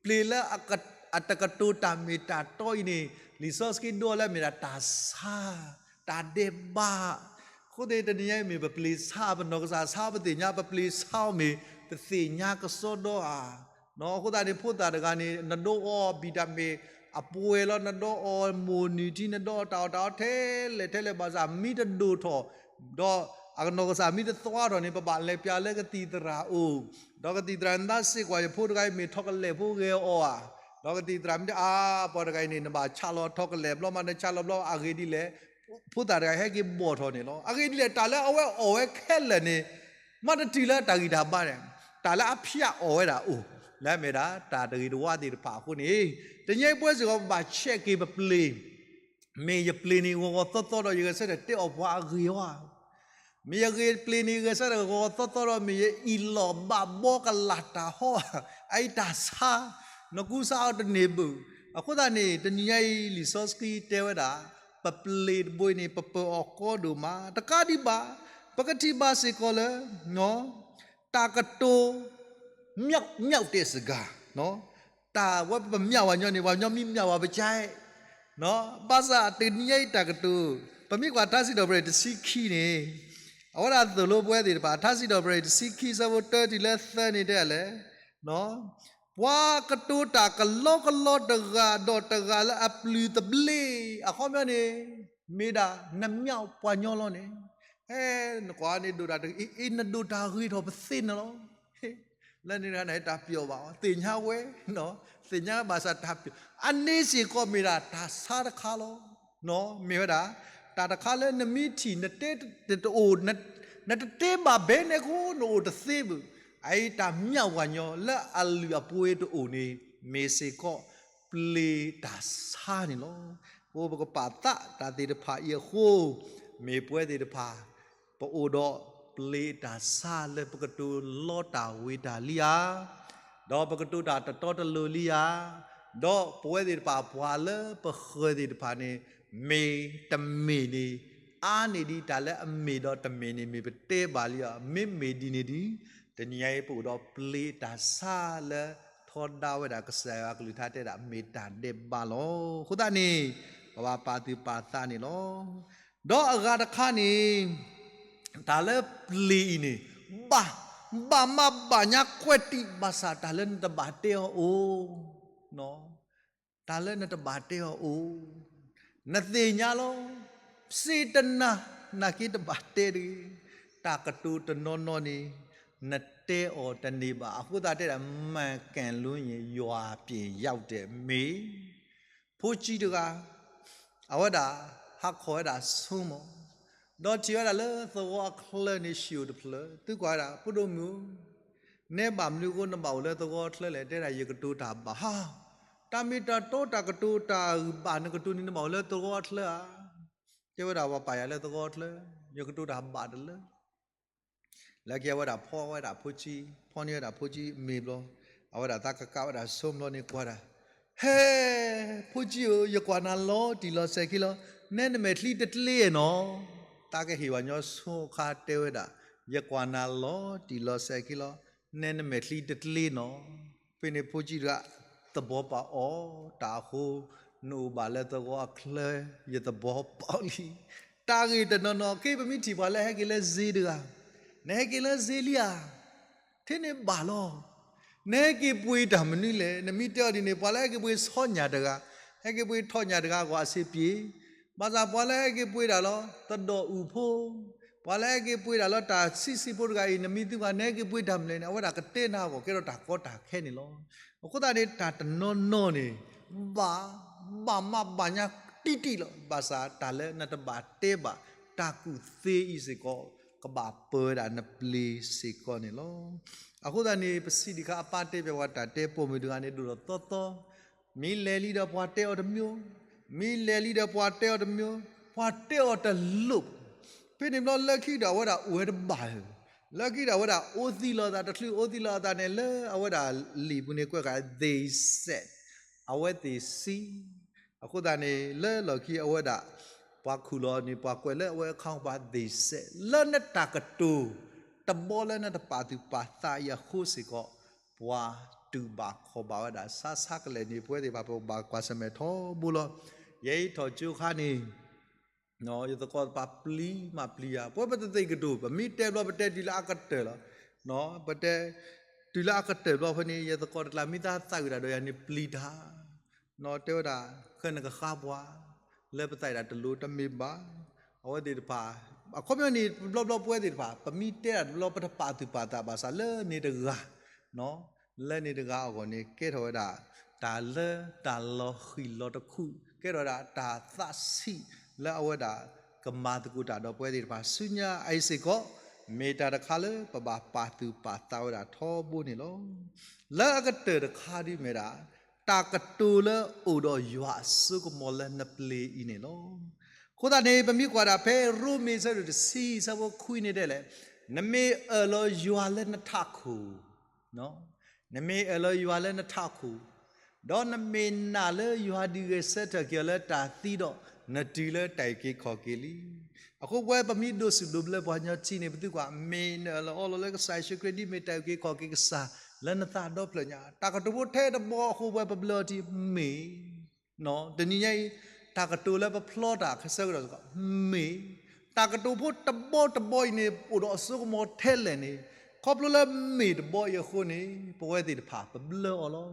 ပျ့ၤလၢအတကတိၤတၢ်မ့ၢ်တၢ်တီအံၤန့ၣ် လံာ်စီဆှံဒိလၢအမ့ၢ်ဒၣ်တၢ်ဆါ, တၢ်ဒဲးဘး အဃိသတးန့ၣ် တနံၤညါအံၤမ့ၢ်ပပျ့ၤဆါ ပနီၢ်ကစၢ်ဆါ ပသ့ၣ်ညါ ပပျ့ၤဆါအီၤမ့ၢ် ပသ့ၣ်ညါကစီဒီဧါ. အဃိသတးန့ၣ် ဖိသၣ်တဂၤန့ၣ် နဒိအီၤ vitamin အပှဲၤလီၤ နဒိအီၤ မိၢ်နုၢ်ထံ နဒိအီၤတၢ်အီၣ်တၢ်အီထဲလဲၣ်ထဲလဲၣ် ဘၣ်ဆၣ်မံတဒိၣ်ထီၣ်, ဒီးအကနီၢ်ကစၢ်မံတသွါထီၣ်န့ၣ် ပဘၣ်လဲၤပျးလၢကသံၣ်သရၣ်အအိၣ်, ဒီးကသံၣ်သရၣ်န့ၣ်သးစ့ၢ်ကွၢ် ယဖိတဂၤအံၤမ့ၢ်ထိးကလဲာ်ဖိဂဲၤအီၤဧါ, ဒီးကသံၣ်သရၣ်မ့ၢ်တဲအါ ပှၤတဂၤအံၤန့ၣ် နဘၣ်ဆးလီၤထိးကလဲာ် ဘျီမး နဆးလီၤဘျီအဂ့ၢ်ဒ်လဲၣ် ဖိသၣ်တဂၤဟဲက့ၤဘီၣ်ထီၣ်န့ၣ်လီၤ. အဂ့ၢ်ဒ်လဲၣ် တၢ်လၢအဝဲအီၣ်ဝဲခဲလၢာ်န့ၣ် မ့တတုၤလၢတၢ်ဂံၢ်တၢ်ဘါန့ၣ်, တၢ်လၢအဖျးအီၣ်ဝဲဒၣ်အိၣ်, လၢအမ့ၢ်ဒၣ်တၢ်တဂ့ၤတဝါသ့ၣ်တဖၣ်အဃိန့ၣ်, တနံၤအံၤပဝဲစ့ၢ်ကီး ပဘၣ်ဆဲးက့ၤပပျ့ၤ, မ့ၢ်ယပျ့ၤန့ၣ် ဂီၤဂီၤသီသီဒီး ယဂဲၤဆၢထၢၣ်တဲအီၣ်ပှၤအဂ့ၢ်ဧါ မ့ၢ်ယပျ့ၤန့ၣ် ဂဲၤဆၢထၢၣ်ဂီၤဂီၤသီသီဒီး မ့ၢ်ယအ့ၣ်လိာ်ဘၣ်ဘီကလာ်တၢ်ဟီ, အအံၤတၢ်ဆါ, နကူစါအီၤတန့ၢ်ဘၣ်. အဃိသတးန့ၣ် တနံၤညါအံၤ လံာ်စီဆှံတဲဝဲဒၣ် ပပျ့ၤတဘိအံၤန့ၣ် ပပၢၤအီၤကီဒိၣ်မး, တကးဒံးဘၣ် ပကထံၣ်ဘၣ်စ့ၢ်ကီးလၢ တၢ်ကတိၤ မျောက်မျောက်တဲ့စကား, တၢ်ဝဲပမျောက်ဝဲညီန့ၣ် ပှၤကညီမ့ၢ်မျောက်ဝဲ ပကဲ, ဘၣ်ဆၣ်တနံၤညါအံၤတၢ်ကတိၤ, ပမ့ၢ်ကွၢ်ထါစံးထီၣ်ပတြၢၤတဆံခံန့ၣ်, အဝဲဒၣ်သိၣ်လိပဝဲသ့ၣ်တဖၣ် ထါစံးထီၣ်ပတြၢၤတဆံခံ ဆၢဖိတၢတုၤလၢသၢန့ၣ်တဲလဲၣ်, ပှၤကတိၤတၢ်ကလီကလီတဂၤဒီးတဂၤလၢအပျုၤသဘျ့, အခီပညီန့ၣ် မ့ၢ်ဒၣ်နမျောက်ပှၤညီလီၤန့ၣ်, ဟဲ, နကွၢ်န့ၣ်ဒိၣ်တၢ်တဂ့ၤ, အ့ နဒိၣ်တၢ်ဂ့ၤထီၣ်ပသ့န့ၣ်လီၤ. လၢန့ၣ်တဂၤန့ၣ် တၢ်ပျီၣ်ဘၣ်အီၤ သ့ၣ်ညါဝဲ, သ့ၣ်ညါဘၣ်ဆၣ်တၢ်ပျီၣ် အန့ၣ်စ့ၢ်ကီးမ့ၢ်ဒၣ်တၢ်ဆါတခါလီၤ. မ့ၢ်ဝဲဒၣ် တၢ်တခါလၢနမ့ၢ်ထံၣ် နတ, နတအိၣ်, နတတဲဘၣ်ဘဲန့ၣ်အဃိ နအိၣ်တသ့ဘၣ်. အအံၤတၢ်မၠၣ်ပှၤညီလၢအလုၢ်အပှ့ၤတအိၣ်န့ၣ် မ့ၢ်စ့ၢ်ကီး ပျ့ၤတၢ်ဆါန့ၣ်လီၤ. အဃိပကပာ်သးတၢ်သ့ၣ်တဖၣ်အံၤအဃိ, မ့ၢ်ပဝဲသ့ၣ်တဖၣ် ပအိၣ်ဒီးပျ့ၤတၢ်ဆါလၢပကတိၤလီတၢ်ဝံၤတၢ်လံဧါ, ဒီးပကတိၤတၢ်တတီတလိၤလံဧါ, ဒီးပဝဲသ့ၣ်တဖၣ်ပှၤလၢပဃၢၤသ့ၣ်တဖၣ်န့ၣ် မ့ၢ်တမ့ၢ်န့ၣ် အါန့ၢ်ဒံးတၢ်လၢအမ့ၢ်ဒီးတမ့ၢ်န့ၣ် မ့ၢ်ပတဲဘၣ်လံဧါ, မ့မ့ၢ်ဒ်န့ၣ်ဒီး တနံၤညါအံၤပအိၣ်ဒီးပျ့ၤတၢ်ဆါလၢ ထီဒါဝဲဒၣ်ကစၢ်ယွၤအကလုၢ်ကထါတဲဒၣ် မ့ၢ်တၢ်ဒဲးဘးလီၤ. အဃိသတးန့ၣ် ပဘၣ်ပာ်သူၣ်ပာ်သးန့ၣ်လီၤ. ဒီးအဂၤတခါန့ၣ် တၢ်လၢပျ့ၤအံၤန့ၣ် ဘၣ်, ဘၣ်မးဘၣ်ညါကွဲးတံၢ် ဘၣ်ဆၣ်တၢ်လၢနတဘၣ်တဲအီၤအိၣ်, တၢ်လၢနတဘၣ်တဲအီၤအိၣ်, နသ့ၣ်ညါလီၤ. စ့တနၤ နာ်က့တဘၣ်တဲတဂ့ၤ. တၢ်ကတိၤတနီၤနီၤန့ၣ် နတဲအီၤတန့ၢ်ဘၣ်. အဃိသတးတဲဒၣ် မ့ၢ်ကဲလူၤယံၤ ယွၤပျ့ၤရောက်တဲ့မေး ဖိကၠံတဂၤ အဝဲဒၣ် ဟးခီၣ်ဝဲဒၣ်ဆိကမိၣ်, ဒီးထံၣ်ဝဲဒၣ်လၢသဝီအချၢန့ၣ် ဟံၣ်အိၣ်တဖျၢၣ်, သုကွၢ်ဝဲဒၣ် ဖိဒိၣ်မုၣ်ဧၢ, နဘၣ်မနုၤအဃိနဘၣ်အိၣ်လၢသဝီအချၢလဲၣ်. တဲဒၣ် ယကတိၤတၢ်ဘၣ်. ဟါ, တၢ်မ့ၢ်တၢ်တီတၢ်ကတိၤတၢ်ဂ့ၢ်ဘၣ်နကတိၤန့ၣ် နဘၣ်အိၣ်လၢသဝီအချၢဧါ. တဲဝဲဒၣ်ပှၤပာ်ယၤလၢသဝီအချၢ, ယကတိၤတၢ်ဘၣ်တလၢ လၢခံအဝဲဒၣ်ဖီဝဲဒၣ်ဖိကၠံ, ဖီန့ၢ်ဝဲဒၣ်ဖိကၠံမ့ၤဘျီ, အဝဲဒၣ်သးကကးဝဲဒၣ်ဆိဘျီန့ၣ်ကွၢ်ဒၣ်, ဟဲ, ဖိကၠံဧၢ, ယကွၢ်နၤလီၤတံၢ်လီၤဆဲးခံလီၤ, နဲနမဲာ်ချံတကျ့နီၤ. သးကဟ့ၣ်ဝဲညီဆိအခါတဲဝဲဒၣ်, ယကွၢ်နၤလီၤတံၢ်လီၤဆဲးခံလီၤ, နဲနမဲာ်ချံတကျ့နီၤ. ဖဲန့ၣ်ဖိကၠံတဂၤ သဘီပာ်အီၤ, တၢ်အဃိ နအိၣ်ဘၣ်လၢသဝီအချၢ, ယသဘီပာ်လံ. တၢ်ဂ့ၢ်တနီၤနီၤ ခဲပမ့ၢ်ထံၣ်ပှၤလၢဟဲက့ၤလၢစ့တဂၤ, နဟဲက့ၤလၢစ့လံဧါ, ထဲန့ၣ်ဘၣ်လီၤ. နဟဲက့ၤပှ့ၤတၢ်မနုၤလဲၣ်. နမ့ၢ်တဲအီၤဒ်န့ၣ် ပှၤလၢဟဲက့ၤပှ့ၤဆီညၣ်တဂၤ, ဟဲက့ၤပှ့ၤထီၣ်ညၣ်တဂၤ ကွၢ်အဆ့ပျ့ၤ, ဘၣ်ဆၣ်ပှၤလၢဟဲက့ၤပှ့ၤတၢ်လီၤ သဒိၣ်အုၣ်ဖိ, ပှၤလၢဟဲက့ၤပှ့ၤတၢ်လီၤ တၢ်ဆံးဆံးဖိတဂၤအံၤ နမ့ၢ်သံကွၢ် နဟဲက့ၤပှ့ၤတၢ်မနုၤလဲၣ်န့ၣ် အဝဲဒၣ်ကတဲနၤအဂီၢ် ကဲထီၣ်တၢ်ကီတၢ်ခဲန့ၣ်လီၤ. အဃိသတးန့ၣ် တၢ်တနီၤနီၤန့ၣ် ဘၣ်, ဘၣ်မးဘၣ်ညါတံၢ်တံၢ်လီၤ. ဘၣ်ဆၣ်တၢ်လၢနတဘၣ်တဲဘၣ် တၢ်ကူၣ်သ့အံၤစ့ၢ်ကီး ကဘၣ်ပၢဝဲဒၣ်နပျ့ၤစ့ၢ်ကီးန့ၣ်လီၤ. အဃိသတးန့ၣ် ပစံးဒံးခါအပၢ်တဲပၠးဝဲတၢ်တဲပိာ်မုၣ်တဂၤန့ၣ် ဒိၣ်ထီၣ်သီသီ, မ့ၢ်လဲၤလံဒီးပှၤတဲအီၤတမျိုး, မ့ၢ်လဲၤလံဒီးပှၤတဲအီၤတမျိုး, ပှၤတဲအီၤတလိၣ်. ဖဲန့ၣ်ဘျီလၢခံဒီးအဝဲဒၣ်အိၣ်ဝဲတဘၣ်, လၢခံဒီးအဝဲဒၣ်အိၣ်သံလီၤအသး တချုးအိၣ်သံလီၤအသးန့ၣ် လၢအဝဲဒၣ်လံာ်ပူၤန့ၣ်ကွဲးဃာ် they said, အဝဲသ့ၣ်စံး, အဃိသတးန့ၣ် လၢလီၢ်ခံအဝဲဒၣ် ပှၤခူၣ်လီၤန့ၣ် ပှၤကွဲးလၢအဝဲအခါ ပှၤ they said လၢနတၢ်ကတိၤ တဘီလၢနတပာ်သူၣ်ပာ်သးအံၤအဃိစ့ၢ်ကီး ပှၤတူၢ်ဘၣ်ခီၣ်ဘၣ်ဝဲဒၣ် ဆါဆါကလဲာ်န့ၣ် ပဝဲသ့ၣ်တဖၣ် ပကဘၣ်ကွၢ်ဆၢၣ်မဲာ်ထီဘိလီၤ. ယဲအံၤထီၣ်ကၠိခါန့ၣ် ယသကိးတဖၣ်ပျံၤမးပျံၤဧါ, ပဝဲပတသ့ၣ်ကတိၤ ပမ့ၢ်တဲဘျီပတဲတုၤလၢအကတၢၢ်လီၤ. ပတဲ တုၤလၢအကတၢၢ်ဘျီဖဲန့ၣ် ယသကိးတကျါမ့ၢ်သးသးဝံၣ်တၢ်ဒီးယၤန့ၣ်ပျံၤတၢ် တဲဝဲဒၣ် ဃဲနကဃါပှၤ လၢပသးဝံၣ်တၢ်တလိၤတမ့ၢ်ဘၣ်. အဝဲသ့ၣ်တဖၣ် အခီပညီန့ၣ် တဘျီဘျီပဝဲသ့ၣ်တဖၣ် ပမ့ၢ်တဲတၢ်တဘျီ ပတပာ်သူၣ်ပာ်သးဘၣ်ဆၣ်လၢန့ၣ်တဂၤ လၢန့ၣ်တဂၤအဂီၢ်န့ၣ် ကဲထီၣ်ဝဲဒၣ် တၢ်လၢတၢ်လီၤဃံၤလီၤတခူၣ် ကဲထီၣ်ဝဲဒၣ်တၢ်သးဆံးလၢအဝဲဒၣ် ကမၤသကိးတၢ်ဒီးပဝဲသ့ၣ်တဖၣ် ဆူညါအံၤစ့ၢ်ကီး မ့ၢ်တၢ်တခါလၢပဘၣ်ပာ်သူၣ်ပာ်သးဝဲဒၣ်ထီဘိန့ၣ်လီၤ. လၢအကတၢၢ်တခါဒ်မ့ၢ်ဒၣ် တၢ်ကတိၤလၢအိၣ်ဒီးယွၤအစိကမီၤလၢနပျ့ၤအံၤန့ၣ်လီၤ. အဃိသတးန့ၣ် ပမ့ၢ်ကွၢ်ဒၣ်ဖဲရိမ့ၤဆၢဒိၣ်တဆံ ဆၢဖိခွံန့ၣ်တဲလဲၣ်, နမ့ၢ်အၢၣ်လီၤယွၤလၢနထးခိၣ် နမ့ၢ်အၢၣ်လီၤယွၤလၢနထးခိၣ်, ဒီးနမ့ၢ်နာ်လၢယွၤဒုးဂဲၤဆၢထၢၣ်က့ၤအီၤလၢတၢ်သံဒီး နတုၤလၢတၢ်အုၣ်က့ၤခီၣ်က့ၤလံ. အဃိပဝဲပမ့ၢ်ဒိးစူၣ်ဒိးဘျၢပှၤကညီထံန့ၣ် ပသုကွၢ် မ့ၢ်နအၢၣ်လီၤအီလီၤလၢကစၢ်ယ့ၣ်ၡူးခရံာ် ဒ်မ့ၢ်တၢ်အုၣ်က့ၤခီၣ်က့ၤကစၢ်လၢနသးဒီဖျၢၣ်ညါ, တၢ်ကတိၤဖိထဲတဘီအဃိပဝဲပဘျၢအီၤထံ မ့ၢ် တနံၤညါအံၤ တၢ်ကတိၤလၢပဖျီတၢ်ခဲဆၢကတီၢ်စ့ၢ်ကီး မ့ၢ် တၢ်ကတိၤဖိတဘီတဘီအံၤန့ၣ် အိၣ်ဒီးအစိကမီၤထဲလဲၣ်န့ၣ် ခီဖျိလၢမ့ၢ်တဘီအံၤအဃိန့ၣ် ပဝဲသ့ၣ်တဖၣ်ပဘျၢအီၤလီၤ.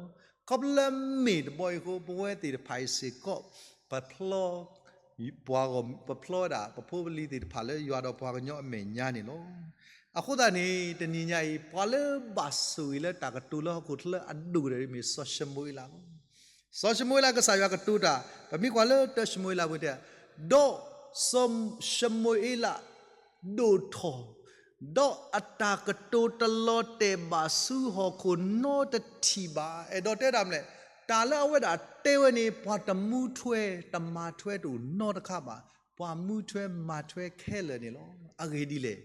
ခီဖျိလၢမ့ၢ်တဘီအံၤအဃိ ပဝဲသ့ၣ်တဖၣ်အံၤစ့ၢ်ကီး ပဖျီ ပှၤဂီၢ်ပဖျီဝဲဒၣ် ပဖိပလံၤသ့ၣ်တဖၣ်လၢယွၤဒီးပှၤကညီအမဲာ်ညါန့ၣ်လီၤ. အဃိသတးန့ၣ် တနံၤညါအံၤ ပှၤလၢဘၣ်ဆိၣ်ဂ့ၤလၢတၢ်ကတိၤလၢဟီၣ်ခိၣ်ချၢအဒိၣ်ကတၢၢ်မ့ၢ်စီၤၡမူၤအ့လးလီၤ. စီၤၡမူၤအ့လး ကစၢ်ယွၤကတိၤတၢ် ပမ့ၢ်ကွၢ်လၢတၢၡမူၤအ့လးပူၤတဲ ဒီးစီၤၡမူၤအ့လး ဒိၣ်ထီၣ်, ဒီးအတၢ်ကတိၤတလီၤတဲာ်ဘၣ်ဆူဟီၣ်ခိၣ်နီတထံၣ်ဘၣ်. အဲၣ်ဒိးတဲတၢ်မနုၤလဲၣ်, တၢ်လၢအဝဲဒၣ်တဲဝဲန့ၣ် ပှၤတမူထွဲ တမၤထွဲတအိၣ်နီတခါဘၣ်. ပှၤမူထွဲမၤထွဲခဲလၢာ်န့ၣ်လီၤ. အဂ့ၢ်ဒ်လဲၣ်,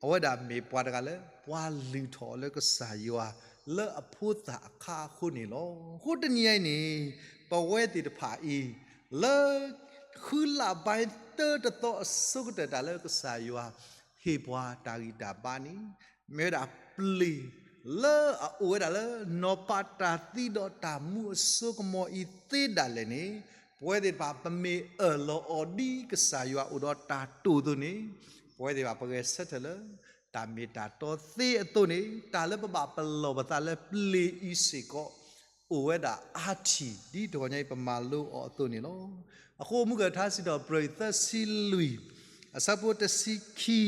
အဝဲဒၣ်မ့ၢ်ပှၤတဂၤလၢ ပှၤလုၢ်ထီၣ်လၢကစၢ်ယွၤ လၢအဖိသၣ်အခါအဃိန့ၣ်လီၤ. အဃိတနံၤအံၤန့ၣ် ပဝဲသ့ၣ်တဖၣ်အံၤ လၢ ဃုလါဘါတၢတသီအဆိကတၢၢ် တၢ်လၢကစၢ်ယွၤ ဟ့ၣ်ပှၤတၢ်ဂံၢ်တၢ်ဘါန့ၣ် မ့ၢ်ဝဲဒၣ်ပျ့ၤ လၢအအိၣ်ဝဲဒၣ်လၢ နီၢ်ပၤတၢ်သံဒီးတၢ်မူအစိကမီၤအံၤသ့ဒၣ်လဲာ်န့ၣ် ပဝဲသ့ၣ်တဖၣ် ပမ့ၢ်အၢၣ်လီၤအီၤဒ်ကစၢ်ယွၤအိၣ်ဒီးတၢ်တိာ်အသိးန့ၣ် ပဝဲသ့ၣ်တဖၣ် ပဂဲၤဆၢထၢၣ်လၢ တၢ်မ့ၢ်တၢ်တီသ့အသိးန့ၣ် တၢ်လၢပဘၣ်ပလီၢ်ပသးလၢပျ့ၤအံၤစ့ၢ်ကီး အိၣ်ဝဲဒၣ်အါထံၣ် ဒ်တဂီၤညါအံၤပမၤလိအီၤအသိးန့ၣ်လီၤ. အဃိမုၢ်ဂၢၢ်ထါစံးထီၣ်ပတြၢၤအံၤ သၢဆံလွံၢ် အဆၢဖိတဆံခံ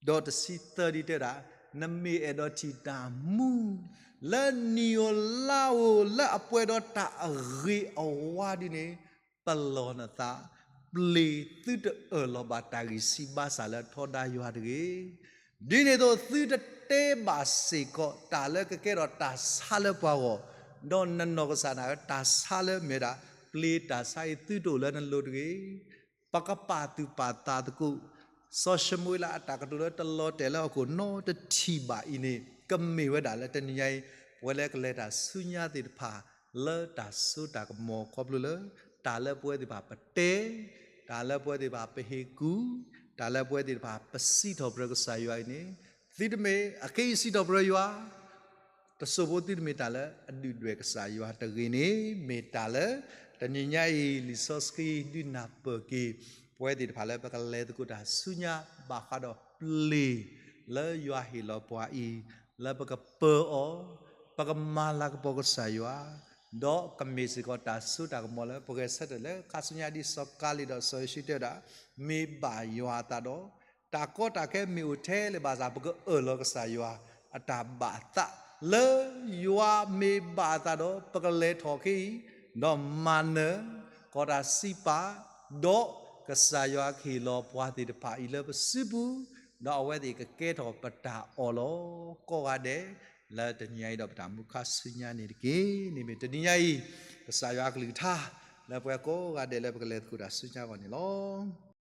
ဒီးတဆံသၢဒ်တဲဒၣ်, နမ့ၢ်အဲၣ်ဒိးထံၣ်တၢ်မူ လၢနံၣ်ဧိၤလါဧိၤ လၢအပှဲၤဒီးတၢ်အဂ့ၤအဝါဒ်န့ၣ် ပလီၢ်နသး ပျ့ၤသုတအၢၣ်လီၤဘၣ်တၢ်ဂံၢ်စၢ်ဘါစၢ်လၢထီဒါယွၤတဂ့ၤ. ဒ်န့ၣ်အသိး သုတတဲဘၣ်စ့ၢ်ကီး တၢ်လၢကကဲထီၣ်တၢ်ဆါလၢပှၤဂီၢ်, ဒီးနနီၢ်ကစၢ်ဒၣ်ဝဲ တၢ်ဆါလၢမ့ၢ်ဝဲဒၣ် ပျ့ၤတၢ်ဆါအံၤ သုတအိၣ်လၢနလိၤတဂ့ၤ. ပကပာ်သူၣ်ပာ်သးသကိး စီၤၡမူၤအ့လးအတၢ်ကတိၤလၢတလီၤတဲာ်လၢဟီၣ်ခိၣ်နီတထံၣ်ဘၣ်အံၤန့ၣ် ကမ့ၢ်ဝဲဒၣ်လၢတနံၤညါအံၤ ပဝဲလၢကလဲၤတၢ်ဆူညါသ့ၣ်တဖၣ် လၢတၢ်စိတၢ်ကမီၤခီဖျိလၢ တၢ်လၢပဝဲသ့ၣ်တဖၣ်ပတဲ, တၢ်လၢပဝဲသ့ၣ်တဖၣ်ပဟ့ၣ်ကူၣ်, တၢ်လၢပဝဲသ့ၣ်တဖၣ်ပစံးထီၣ်ပတြၢၤကစၢ်ယွၤအံၤန့ၣ် သုတမ့ၢ်အခဲအံၤစံးထီၣ်ပတြၢၤယွၤ တစိၢ်ဖိသုတမ့ၢ်တၢ်လၢအဒုၣ်ဒွဲၣ်ကစၢ်ယွၤတဂ့ၤန့ၣ် မ့ၢ်တၢ်လၢ တနံၤညါအံၤ လံာ်စီဆှံဒုးနၢ်ပၢၢ်က့ၤ ပဝဲသ့ၣ်တဖၣ်လၢပကလဲၤသကိးတၢ်ဆူညါ ဘၣ်ဃးဒီးပျ့ၤ လၢယွၤဟ့ၣ်လီၤပှၤအံၤ လၢပကပၢအီၤ, ပကမၤလၤကပီၤကစၢ်ယွၤ, ဒီးကမ့ၢ်စ့ၢ်ကီးတၢ်စိတၢ်ကမီၤလၢ ပဂဲၤဆၢထၢၣ်လၢခါဆူညါဒ်စီၤကၤလံၢ်ဒီးစီၤယိၤၡူတဲဝဲဒၣ်, မ့ၢ်ဘၣ်ယွၤအသးဒီး တၢ်ကီတၢ်ခဲမ့ၢ်အိၣ်ထဲလဲၣ်ဘၣ်ဆၣ် ပကအၢၣ်လီၤကစၢ်ယွၤအတၢ်ဘၣ်အသး, လၢယွၤမ့ၢ်ဘၣ်အသးဒီး ပကလဲၤထီၣ်ခဲအံၤ, ဒီးမၤနၢၤ ကီၢ်တၢ်စံးပာ်, ဒီးကစၢ်ယွၤကဟ့ၣ်လီၤပှၤသ့ၣ်တဖၣ်အံၤလၢပစုပူၤ, ဒီးအဝဲသ့ၣ်ကကဲထီၣ်ပတၢ်အီၣ်လီၤ ကိးဂၤဒဲး လၢတနံၤညါအံၤဒီးပတၢ်မူခါဆူညါန့ၣ်တက့ၢ်. န့ၣ်မ့ၢ်တနံၤညါအံၤ ကစၢ်ယွၤအကလုၢ်ကထါ လၢပှၤကိးဂၤဒဲးလၢပကလဲၤသကိးတၢ်ဆူညါအဂီၢ်န့ၣ်လီၤ.